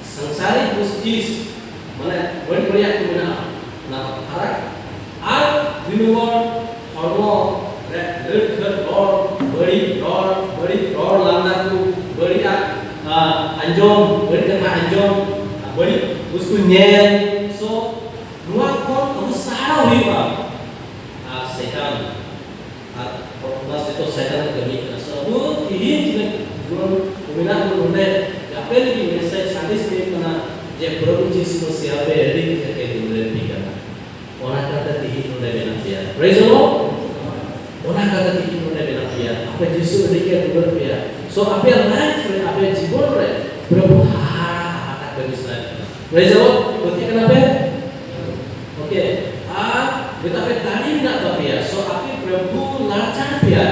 ᱥᱟᱝᱥᱟᱨᱤᱠ ᱜᱩᱥᱴᱤ ᱢᱟᱱᱮ ᱵᱟᱹᱲᱤᱡ ᱵᱟᱹᱲᱤᱡᱟᱜ ᱠᱚ ᱢᱮᱱᱟᱜᱼᱟ, ᱚᱱᱟ ᱠᱚ ᱯᱷᱟᱨᱟᱠ᱾ ᱟᱨ ᱫᱩᱭ ᱱᱚᱢᱵᱚᱨ, ᱦᱚᱲᱢᱚ ᱨᱮ ᱞᱟᱹᱲ ᱠᱷᱟᱹᱲ ᱨᱚᱲ, ᱵᱟᱹᱲᱤᱡ ᱨᱚᱲ, ᱵᱟᱹᱲᱤᱡ ᱨᱚᱲ ᱞᱟᱸᱫᱟ ᱠᱚ, ᱵᱟᱹᱲᱤᱡᱟᱜ ᱟᱸᱡᱚᱢ, ᱵᱟᱹᱲᱤᱡ ᱠᱟᱛᱷᱟ ᱟᱸᱡᱚᱢ, ᱵᱟᱹᱲᱤᱡ ᱵᱚᱥᱛᱩ ᱧᱮᱞ᱾ So ᱱᱚᱣᱟ ᱠᱷᱚᱱ ᱟᱵᱚ ᱥᱟᱦᱟ ᱦᱩᱭᱩᱜᱼᱟ᱾ ᱟᱨ ᱥᱮᱭᱛᱟᱱ ᱟᱨ ᱚᱱᱟ ᱥᱮᱛᱚ ᱥᱮᱭᱛᱟᱱ ᱠᱟᱹᱢᱤ ᱠᱟᱱᱟ᱾ So ᱟᱵᱚ ᱛᱤᱦᱤᱧ ᱡᱮ ᱡᱩᱣᱟᱹᱱ ᱠᱚ ᱢᱮᱱᱟᱜ ᱵᱚᱱ ᱱᱚᱰᱮ, ᱟᱯᱮ ᱞᱟᱹᱜᱤᱫ ᱢᱮᱥᱮᱡᱽ ᱥᱟᱸᱫᱮᱥ ᱦᱩᱭᱩᱜ ᱠᱟᱱᱟ ᱡᱮ ᱯᱨᱚᱵᱷᱩ ᱡᱤᱥᱩ ᱢᱟᱥᱤᱦ ᱟᱯᱮ ᱟᱹᱰᱤ ᱠᱟᱡᱟᱠ ᱮ ᱫᱩᱞᱟᱹᱲ ᱯᱮ ᱠᱟᱱᱟ᱾ ᱚᱱᱟ ᱠᱟᱛᱮ ᱛᱤᱦᱤᱧ ᱱᱚᱰᱮ ᱢᱮᱱᱟᱜ ᱯᱮᱭᱟ᱾ Praise the Lord. ᱚᱱᱟ ᱠᱟᱛᱮ ᱛᱤᱦᱤᱧ ᱱᱚᱰᱮ ᱢᱮᱱᱟᱜ ᱯᱮᱭᱟ᱾ ᱟᱯᱮ ᱡᱤᱥᱩ ᱟᱹᱰᱤ ᱜᱮ ᱫᱩᱞᱟᱹᱲ ᱯᱮᱭᱟ᱾ So ᱟᱯᱮᱭᱟᱜ ᱞᱟᱭᱤᱯᱷ ᱨᱮ, ᱟᱯᱮᱭᱟᱜ ᱡᱤᱵᱚᱱ ᱨᱮ ᱯᱨᱚᱵᱷᱩ ᱦᱟᱦᱟᱲᱟ ᱦᱟᱦᱟᱲᱟ ᱠᱟᱹᱢᱤ ᱥᱟᱱᱟᱭᱮᱫ ᱯᱮᱭᱟ᱾ Praise the Lord. ᱯᱟᱹᱛᱭᱟᱹᱜ ᱠᱟᱱᱟ ᱯᱮ? Okay, ᱟᱨ ᱡᱩᱫᱤ ᱟᱯᱮ ᱫᱟᱲᱮ ᱢᱮᱱᱟᱜ ᱛᱟᱯᱮᱭᱟ, so ᱟᱯᱮ ᱯᱨᱚᱵᱷᱩ ᱞᱟᱞᱪᱟᱣ ᱯᱮᱭᱟ,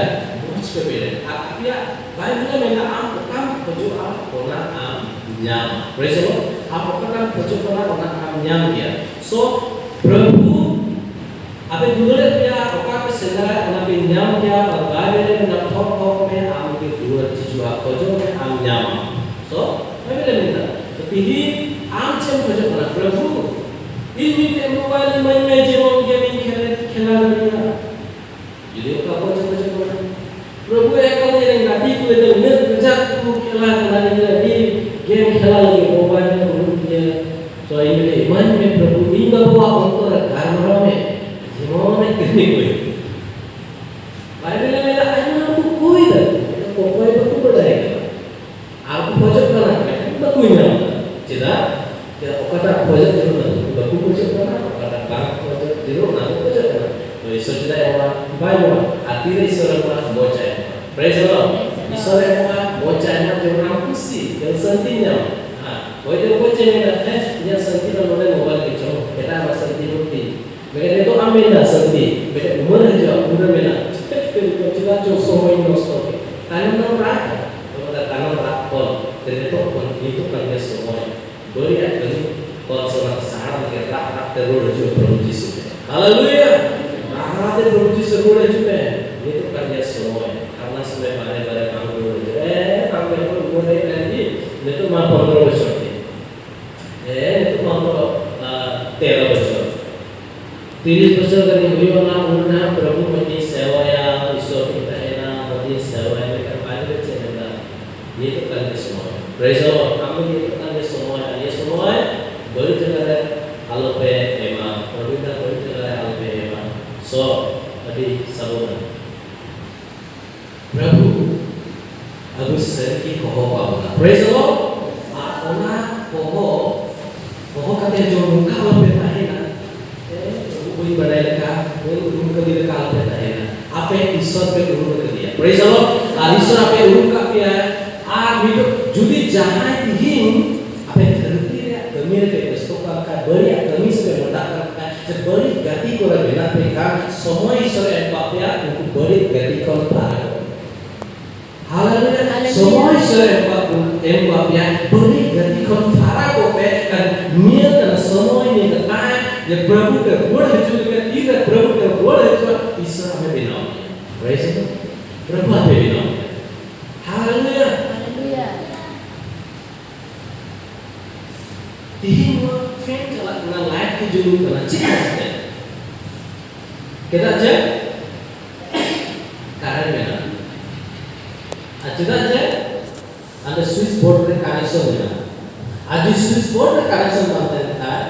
ᱢᱚᱡᱽ ᱠᱟᱹᱢᱤ ᱨᱮ᱾ ᱟᱨ ᱟᱯᱮᱭᱟᱜ ᱵᱟᱭᱵᱮᱞ ᱨᱮ ᱢᱮᱱᱟᱜᱼᱟ, ᱟᱢ ᱚᱠᱟᱢ ᱠᱷᱚᱡᱚᱜᱼᱟ, ᱚᱱᱟ ᱟᱢ ᱧᱟᱢᱟ᱾ Praise the Lord. ᱟᱢ ᱚᱠᱟᱴᱟᱜ ᱮᱢ ᱠᱷᱚᱡᱚᱜ ᱠᱟᱱᱟ, ᱚᱱᱟ ᱟᱢ ᱧᱟᱢ ᱜᱮᱭᱟ᱾ So ᱯᱨᱚᱵᱷᱩ ᱟᱯᱮ ᱫᱩᱞᱟᱹᱲᱮᱫ ᱯᱮᱭᱟ, ᱚᱠᱟ ᱯᱮ ᱥᱮᱸᱫᱽᱨᱟᱭᱟ, ᱚᱱᱟ ᱯᱮ ᱧᱟᱢ ᱜᱮᱭᱟ᱾ ᱟᱨ ᱵᱟᱭᱵᱮᱞ ᱨᱮ ᱢᱮᱱᱟᱜᱼᱟ, ᱴᱷᱚᱠ ᱴᱷᱚᱠ ᱢᱮ, ᱟᱢ ᱜᱮ ᱫᱩᱣᱟᱹᱨ ᱡᱷᱤᱡᱩᱜᱼᱟ, ᱠᱷᱚᱡᱚᱜ ᱢᱮ, ᱟᱢ ᱧᱟᱢᱟ᱾ So ᱵᱟᱭᱵᱮᱞ ᱨᱮ ᱢᱮᱱᱟᱜᱼᱟ᱾ ᱛᱚ ᱛᱤᱦᱤᱧ ᱟᱢ ᱪᱮᱫ ᱮᱢ ᱠᱷᱚᱡᱚᱜ ᱠᱟᱱᱟ? ᱯᱨᱚᱵᱷᱩ, ᱤᱧ ᱢᱤᱫᱴᱮᱱ ᱢᱳᱵᱟᱭᱤᱞ ᱤᱢᱟᱹᱧ ᱢᱮ, ᱡᱮᱢᱚᱱ ᱜᱮᱢ ᱤᱧ ᱠᱷᱮᱞ, ᱠᱷᱮᱞᱟ ᱫᱟᱲᱮᱭᱟᱜᱼᱟ᱾ ᱡᱩᱫᱤ ᱚᱱᱠᱟ ᱵᱚᱱ ᱪᱮᱥᱴᱟ ᱠᱚᱨᱮ, ᱯᱨᱚᱵᱷᱩ ᱮᱠᱟᱞ ᱤᱧ ᱨᱮᱱ ᱜᱟᱛᱮ ᱠᱚ ᱮᱱᱛᱮ ᱩᱱᱟᱹᱜ ᱠᱟᱡᱟᱠ ᱠᱚ ᱠᱷᱮᱞᱟ ᱠᱟᱱᱟ, ᱤᱧ ᱫᱚ ᱟᱹᱰᱤ ᱜᱮᱢ ᱠᱷᱮᱞᱟ ᱞᱟᱹᱜᱤᱫ ᱢᱳᱵᱟᱭᱤᱞ ᱨᱮ ᱩᱰᱩᱠ ᱤᱧᱟᱹ᱾ ᱛᱚ ᱤᱧ ᱫᱚ ᱤᱢᱟᱹᱧ ᱢᱮ ᱯᱨᱚᱵᱷᱩ, ᱤᱧ ᱵᱟᱵᱟᱣᱟᱜ ᱚᱱᱛᱚᱨ ᱨᱮ ᱜᱟᱞᱢᱟᱨᱟᱣ ᱢᱮ, ᱡᱮᱢᱚᱱ ᱮ ᱠᱟᱹᱢᱤ ᱠᱚ᱾ ᱵᱟᱭᱵᱮᱞ ᱨᱮ ᱢᱮᱱᱟᱜᱼᱟ, ᱟᱭᱢᱟ ᱦᱚᱲ ᱠᱚ ᱠᱚᱭ ᱫᱟ, ᱚᱠᱚᱭ ᱵᱟᱠᱚ ᱵᱟᱰᱟᱭ ᱠᱟᱱᱟ᱾ ᱟᱨ ᱠᱚ ᱠᱷᱚᱡᱚᱜ ᱠᱟᱱᱟ, ᱢᱮᱱᱠᱷᱟᱱ ᱵᱟᱠᱚ ᱧᱟᱢ ᱮᱫᱟ᱾ ᱪᱮᱫᱟᱜ? ᱪᱮᱫᱟᱜ ᱚᱠᱟᱴᱟᱜ ᱠᱷᱚᱡᱚᱜ ᱡᱟᱹᱨᱩᱲ ᱚᱱᱟ ᱫᱚ ᱵᱟᱠᱚ ᱠᱷᱚᱡᱚᱜ ᱠᱟᱱᱟ, ᱚᱠᱟᱴᱟᱜ ᱵᱟᱝ ᱠᱷᱚᱡᱚᱜ ᱡᱟᱹᱨᱩᱲ ᱚᱱᱟ ᱠᱚ ᱠᱷᱚᱡᱚᱜ ᱠᱟᱱᱟ᱾ ᱵᱟᱭ ᱮᱢᱚᱜᱼᱟ᱾ ᱟᱨ ᱛᱤᱨᱮ ᱤᱥᱚᱨᱮ ᱮᱢᱚᱜᱼᱟ? ᱢᱚᱡᱟᱭ ᱮᱢᱚᱜᱼᱟ᱾ Praise the Lord. ᱤᱥᱚᱨᱮ ᱮᱢᱚᱜᱼᱟ, ᱢᱚᱡᱟᱭ ᱮᱢᱚᱜᱼᱟ, ᱡᱮᱢᱚᱱ ᱟᱢ ᱠᱩᱥᱤ, ᱡᱮᱢᱚᱱ ᱥᱟᱱᱛᱤ ᱧᱟᱢ᱾ ᱦᱮᱸ, ᱚᱠᱚᱭ ᱫᱚ ᱚᱠᱚᱭ ᱪᱮ ᱢᱮᱱᱟ, "ᱦᱮᱸ, ᱤᱧᱟᱹᱜ ᱥᱟᱱᱛᱤ ᱫᱚ ᱱᱚᱰᱮ ᱢᱳᱵᱟᱭᱤᱞ ᱨᱮ ᱪᱚᱝ, ᱮᱴᱟᱜ ᱟᱜ ᱥᱟᱱᱛᱤ ᱵᱟᱹᱱᱩᱜ ᱛᱤᱧ᱾" ᱢᱮᱱᱠᱷᱟᱱ ᱱᱤᱛᱚᱜ ᱟᱢ ᱢᱮᱱᱫᱟ ᱥᱟᱱᱛᱤ, ᱢᱤᱫᱴᱮᱱ ᱩᱢᱟᱹᱨ ᱦᱤᱡᱩᱜᱼᱟ, ᱩᱢᱟᱹᱨ ᱢᱮᱱᱟ, "ᱪᱤᱠᱟᱹᱛᱮ ᱱᱤᱛᱚᱜ ᱪᱮᱫᱟᱜ ᱪᱚᱝ ᱥᱚᱢᱚᱭ ᱱᱚᱥᱴᱚ ᱠᱮᱫ?" ᱛᱟᱭᱱᱚᱢ ᱫᱚᱢ ᱨᱟᱜᱟ, ᱛᱚᱵᱮ ᱛᱟᱭᱱᱚᱢ ᱨᱟᱜ ᱠᱷᱚᱱ, ᱱᱤᱛᱚᱜ ᱠᱷᱚᱱ, ᱱᱤᱛᱚᱜ ᱠᱷᱚᱱ ᱜᱮ ᱥᱚᱢᱚᱭ᱾ ᱵᱟᱹᱲᱤᱡᱟᱜ ᱠᱟᱹᱢᱤ ᱠᱷᱚᱱ ᱥᱟᱦᱟ ᱞᱟᱹᱜᱤᱫ ᱨᱟᱜ ᱨᱟᱜ ᱛᱮ ᱨᱩᱣᱟᱹᱲ ᱦᱤᱡᱩᱜ ᱢᱮ ᱯᱨᱚᱵᱷᱩ ᱡᱤᱥᱩ ᱴᱷᱮᱱ᱾ ᱦᱟᱞᱮᱞᱩᱭᱟ! ᱨᱟᱜ ᱨᱟᱜ ᱛᱮ ᱯᱨᱚᱵᱷᱩ ᱡᱤᱥᱩ ᱨᱩᱣᱟᱹᱲ ᱦᱤᱡᱩᱜ ᱢᱮ᱾ ᱱᱤᱛᱚᱜ ᱠᱟᱱ ᱜᱮᱭᱟ ᱥᱚᱢᱚᱭ᱾ ᱟᱨ ᱚᱱᱟ ᱥᱚᱢᱚᱭ ᱵᱟᱨᱮ ᱵᱟᱨᱮ ᱵᱟᱝ ᱨᱩᱣᱟᱹᱲ ᱦᱤᱡᱩᱜ᱾ ᱮ, ᱵᱟᱝ ᱨᱩᱣᱟᱹᱲ ᱦᱤᱡᱩᱜ᱾ ᱱᱤᱛᱚᱜ ᱢᱟ ᱯᱚᱱᱨᱚ ᱵᱚᱪᱷᱚᱨ ᱜᱮ᱾ ᱮ, ᱱᱤᱛᱚᱜ ᱢᱟ ᱛᱚ, ᱟ, ᱛᱮᱨᱚ ᱵᱚᱪᱷᱚᱨ᱾ ᱛᱤᱨᱤᱥ ᱵᱚᱪᱷᱚᱨ ᱜᱟᱱᱤᱧ ᱦᱩᱭᱩᱜᱼᱟ, ᱩᱱ ᱱᱟᱦᱟᱜ ᱯᱨᱚᱵᱷᱩ ᱢᱚᱡᱽ ᱤᱧ ᱥᱮᱵᱟᱭᱟ, ᱤᱥᱚᱨ ᱤᱧ ᱛᱟᱦᱮᱱᱟ, ᱢᱚᱡᱽ ᱤᱧ ᱥᱮᱵᱟᱭᱟ, ᱢᱮᱱᱠᱷᱟᱱ ᱵᱟᱭᱵᱮᱞ ᱪᱮᱫ ᱢᱮᱱᱫᱟ? ᱱᱤᱛᱚᱜ ᱠᱟᱱ ᱜᱮ ᱥᱚᱢᱚᱭ᱾ Praise the Lord. ᱟᱢ ᱫᱚ ᱱᱤᱛᱚᱜ ᱠᱟᱱ ᱜᱮ ᱥᱚᱢᱚᱭ, ᱟᱨ ᱱᱤᱭᱟᱹ ᱥᱚᱢᱚᱭ ᱵᱟᱹᱲᱤᱡ ᱡᱟᱭᱜᱟ ᱨᱮ ᱟᱞᱚᱯᱮ ᱮᱢᱟ᱾ ᱯᱨᱚᱵᱷᱩ ᱫᱚ ᱵᱟᱹᱲᱤᱡ ᱡᱟᱭᱜᱟ ᱨᱮ ᱟᱞᱚᱯᱮ ᱮᱢᱟ᱾ So, ᱟᱹᱰᱤ ᱥᱟᱵᱚᱫᱷᱟᱱ᱾ ᱯᱨᱚᱵᱷᱩ ᱟᱵᱚ ᱥᱟᱹᱨᱤ ᱜᱮ ᱦᱚᱦᱚ ᱟᱵᱚᱱᱟ᱾ Praise the Lord. ᱟᱨ ᱚᱱᱟ ᱦᱚᱦᱚ, ᱦᱚᱦᱚ ᱠᱟᱛᱮ ᱡᱚᱢ ᱱᱚᱝᱠᱟ ᱟᱞᱚᱯᱮ ᱛᱟᱦᱮᱱᱟ᱾ ᱮ, ᱯᱨᱚᱵᱷᱩ ᱵᱟᱹᱧ ᱵᱟᱰᱟᱭ ᱞᱮᱠᱟ, ᱵᱟᱹᱧ ᱩᱨᱩᱢ ᱠᱟᱫᱮ ᱞᱮᱠᱟ ᱟᱞᱚᱯᱮ ᱛᱟᱦᱮᱱᱟ᱾ ᱟᱯᱮ ᱤᱥᱚᱨ ᱯᱮ ᱩᱨᱩᱢ ᱠᱟᱫᱮᱭᱟ᱾ Praise the Lord. ᱟᱨ ᱤᱥᱚᱨ ᱟᱯᱮ ᱩᱨᱩᱢ ᱠᱟᱜ ᱯᱮᱭᱟ᱾ ᱟᱨ ᱱᱤᱛᱚᱜ ᱡᱩᱫᱤ ᱡᱟᱦᱟᱸᱭ ᱛᱤᱦᱤᱧ ᱟᱯᱮ ᱫᱷᱟᱹᱨᱛᱤ ᱨᱮᱭᱟᱜ ᱠᱟᱹᱢᱤ ᱨᱮᱯᱮ ᱵᱮᱥᱛᱚᱜ ᱠᱟᱱ ᱠᱷᱟᱱ, ᱵᱟᱹᱲᱤᱡᱟᱜ ᱠᱟᱹᱢᱤ ᱥᱮᱯᱮ ᱢᱚᱦᱰᱟᱜ ᱠᱟᱱ ᱠᱷᱟᱱ, ᱥᱮ ᱵᱟᱹᱲᱤᱡ ᱜᱟᱛᱮ ᱠᱚᱨᱮ ᱢᱮᱱᱟᱜ ᱯᱮ ᱠᱷᱟᱱ, ᱥᱚᱢᱚᱭ ᱤᱥᱚᱨᱮ ᱮᱢ ᱠᱟᱜ ᱯᱮᱭᱟ, ᱩᱱᱠᱩ ᱵᱟᱹᱲᱤᱡ ᱜᱟᱛᱮ ᱠᱷᱚᱱ ᱯᱷᱟᱨᱟᱠᱚᱜ ᱯᱮ᱾ ᱦᱟᱞᱮᱞᱩᱭᱟ᱾ ᱦᱟᱞᱮᱞᱩᱭᱟ᱾ ᱥᱚᱢᱚᱭ ᱤᱥᱚᱨᱮ ᱮᱢ ᱠᱟᱜ ᱯᱮ, ᱮᱢ ᱠᱟᱜ ᱯᱮᱭᱟ, ᱵᱟᱹᱲᱤᱡ ᱜᱟᱛᱮ ᱠᱷᱚᱱ ᱯᱷᱟᱨᱟᱠᱚᱜ ᱯᱮ᱾ ᱠᱷᱟᱱ ᱱᱤᱭᱟᱹ ᱠᱟᱱᱟ ᱥᱚᱢᱚᱭ, ᱱᱤᱭᱟᱹ ᱠᱟᱱᱟ time, ᱡᱮ ᱯᱨᱚᱵᱷᱩ ᱯᱮ ᱨᱩᱣᱟᱹᱲ ᱦᱤᱡᱩᱜ ᱞᱟᱹᱜᱤᱫ, ᱛᱤᱨᱮ ᱯᱨᱚᱵᱷᱩ ᱯᱮ ᱨᱩᱣᱟᱹᱲ ᱦᱤᱡᱩᱜᱼᱟ, ᱤᱥᱚᱨ ᱟᱯᱮ ᱵᱮᱱᱟᱣ ᱯᱮᱭᱟ᱾ Praise the Lord. ᱯᱨᱚᱵᱷᱩ ᱟᱯᱮ ᱵᱮᱱᱟᱣ ᱯᱮᱭᱟ᱾ ᱦᱟᱞᱮᱞᱩᱭᱟ᱾ ᱦᱟᱞᱮᱞᱩᱭᱟ᱾ ᱛᱮᱦᱮᱧ ᱱᱚᱣᱟ fan ᱪᱟᱞᱟᱜ ᱠᱟᱱᱟ, light ᱠᱚ ᱡᱩᱞᱩᱜ ᱠᱟᱱᱟ, ᱪᱮᱫ ᱠᱷᱟᱹᱛᱤᱨ ᱛᱮ? ᱪᱮᱫᱟᱜ ᱡᱮ current ᱢᱮᱱᱟᱜᱼᱟ᱾ ᱟᱨ ᱪᱮᱫᱟᱜ ᱡᱮ ᱚᱸᱰᱮ switch board ᱨᱮ connection ᱢᱮᱱᱟᱜᱼᱟ᱾ ᱟᱨ ᱡᱩᱫᱤ switch board ᱨᱮ connection ᱵᱟᱝ ᱛᱟᱦᱮᱱ ᱠᱷᱟᱡ,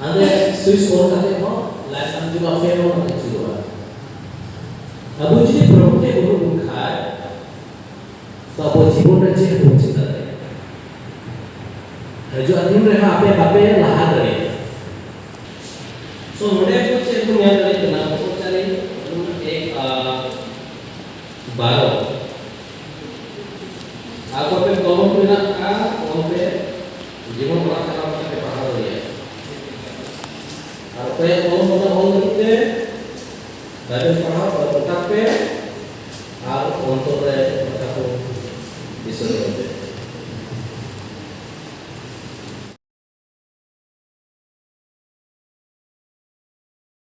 ᱚᱸᱰᱮ switch on ᱠᱟᱛᱮ ᱦᱚᱸ light ᱵᱟᱝ ᱡᱩᱞᱩᱜᱼᱟ, fan ᱦᱚᱸ ᱵᱟᱝ ᱡᱩᱞᱩᱜᱼᱟ᱾ ᱟᱵᱚ ᱡᱩᱫᱤ ᱯᱨᱚᱵᱷᱩ ᱴᱷᱮᱱ ᱵᱟᱹᱱᱩᱜ ᱵᱚᱱ ᱠᱷᱟᱡ, ᱛᱚ ᱟᱵᱚ ᱡᱤᱵᱚᱱ ᱨᱮ ᱪᱮᱫ ᱦᱚᱸ ᱵᱟᱵᱚᱱ ᱪᱤᱠᱟ ᱫᱟᱲᱮᱭᱟᱜᱼᱟ᱾ ᱦᱤᱡᱩᱜ ᱫᱤᱱ ᱨᱮᱦᱚᱸ ᱟᱯᱮ ᱵᱟᱯᱮ ᱞᱟᱦᱟ ᱫᱟᱲᱮᱭᱟᱜᱼᱟ᱾ So, ᱱᱚᱰᱮ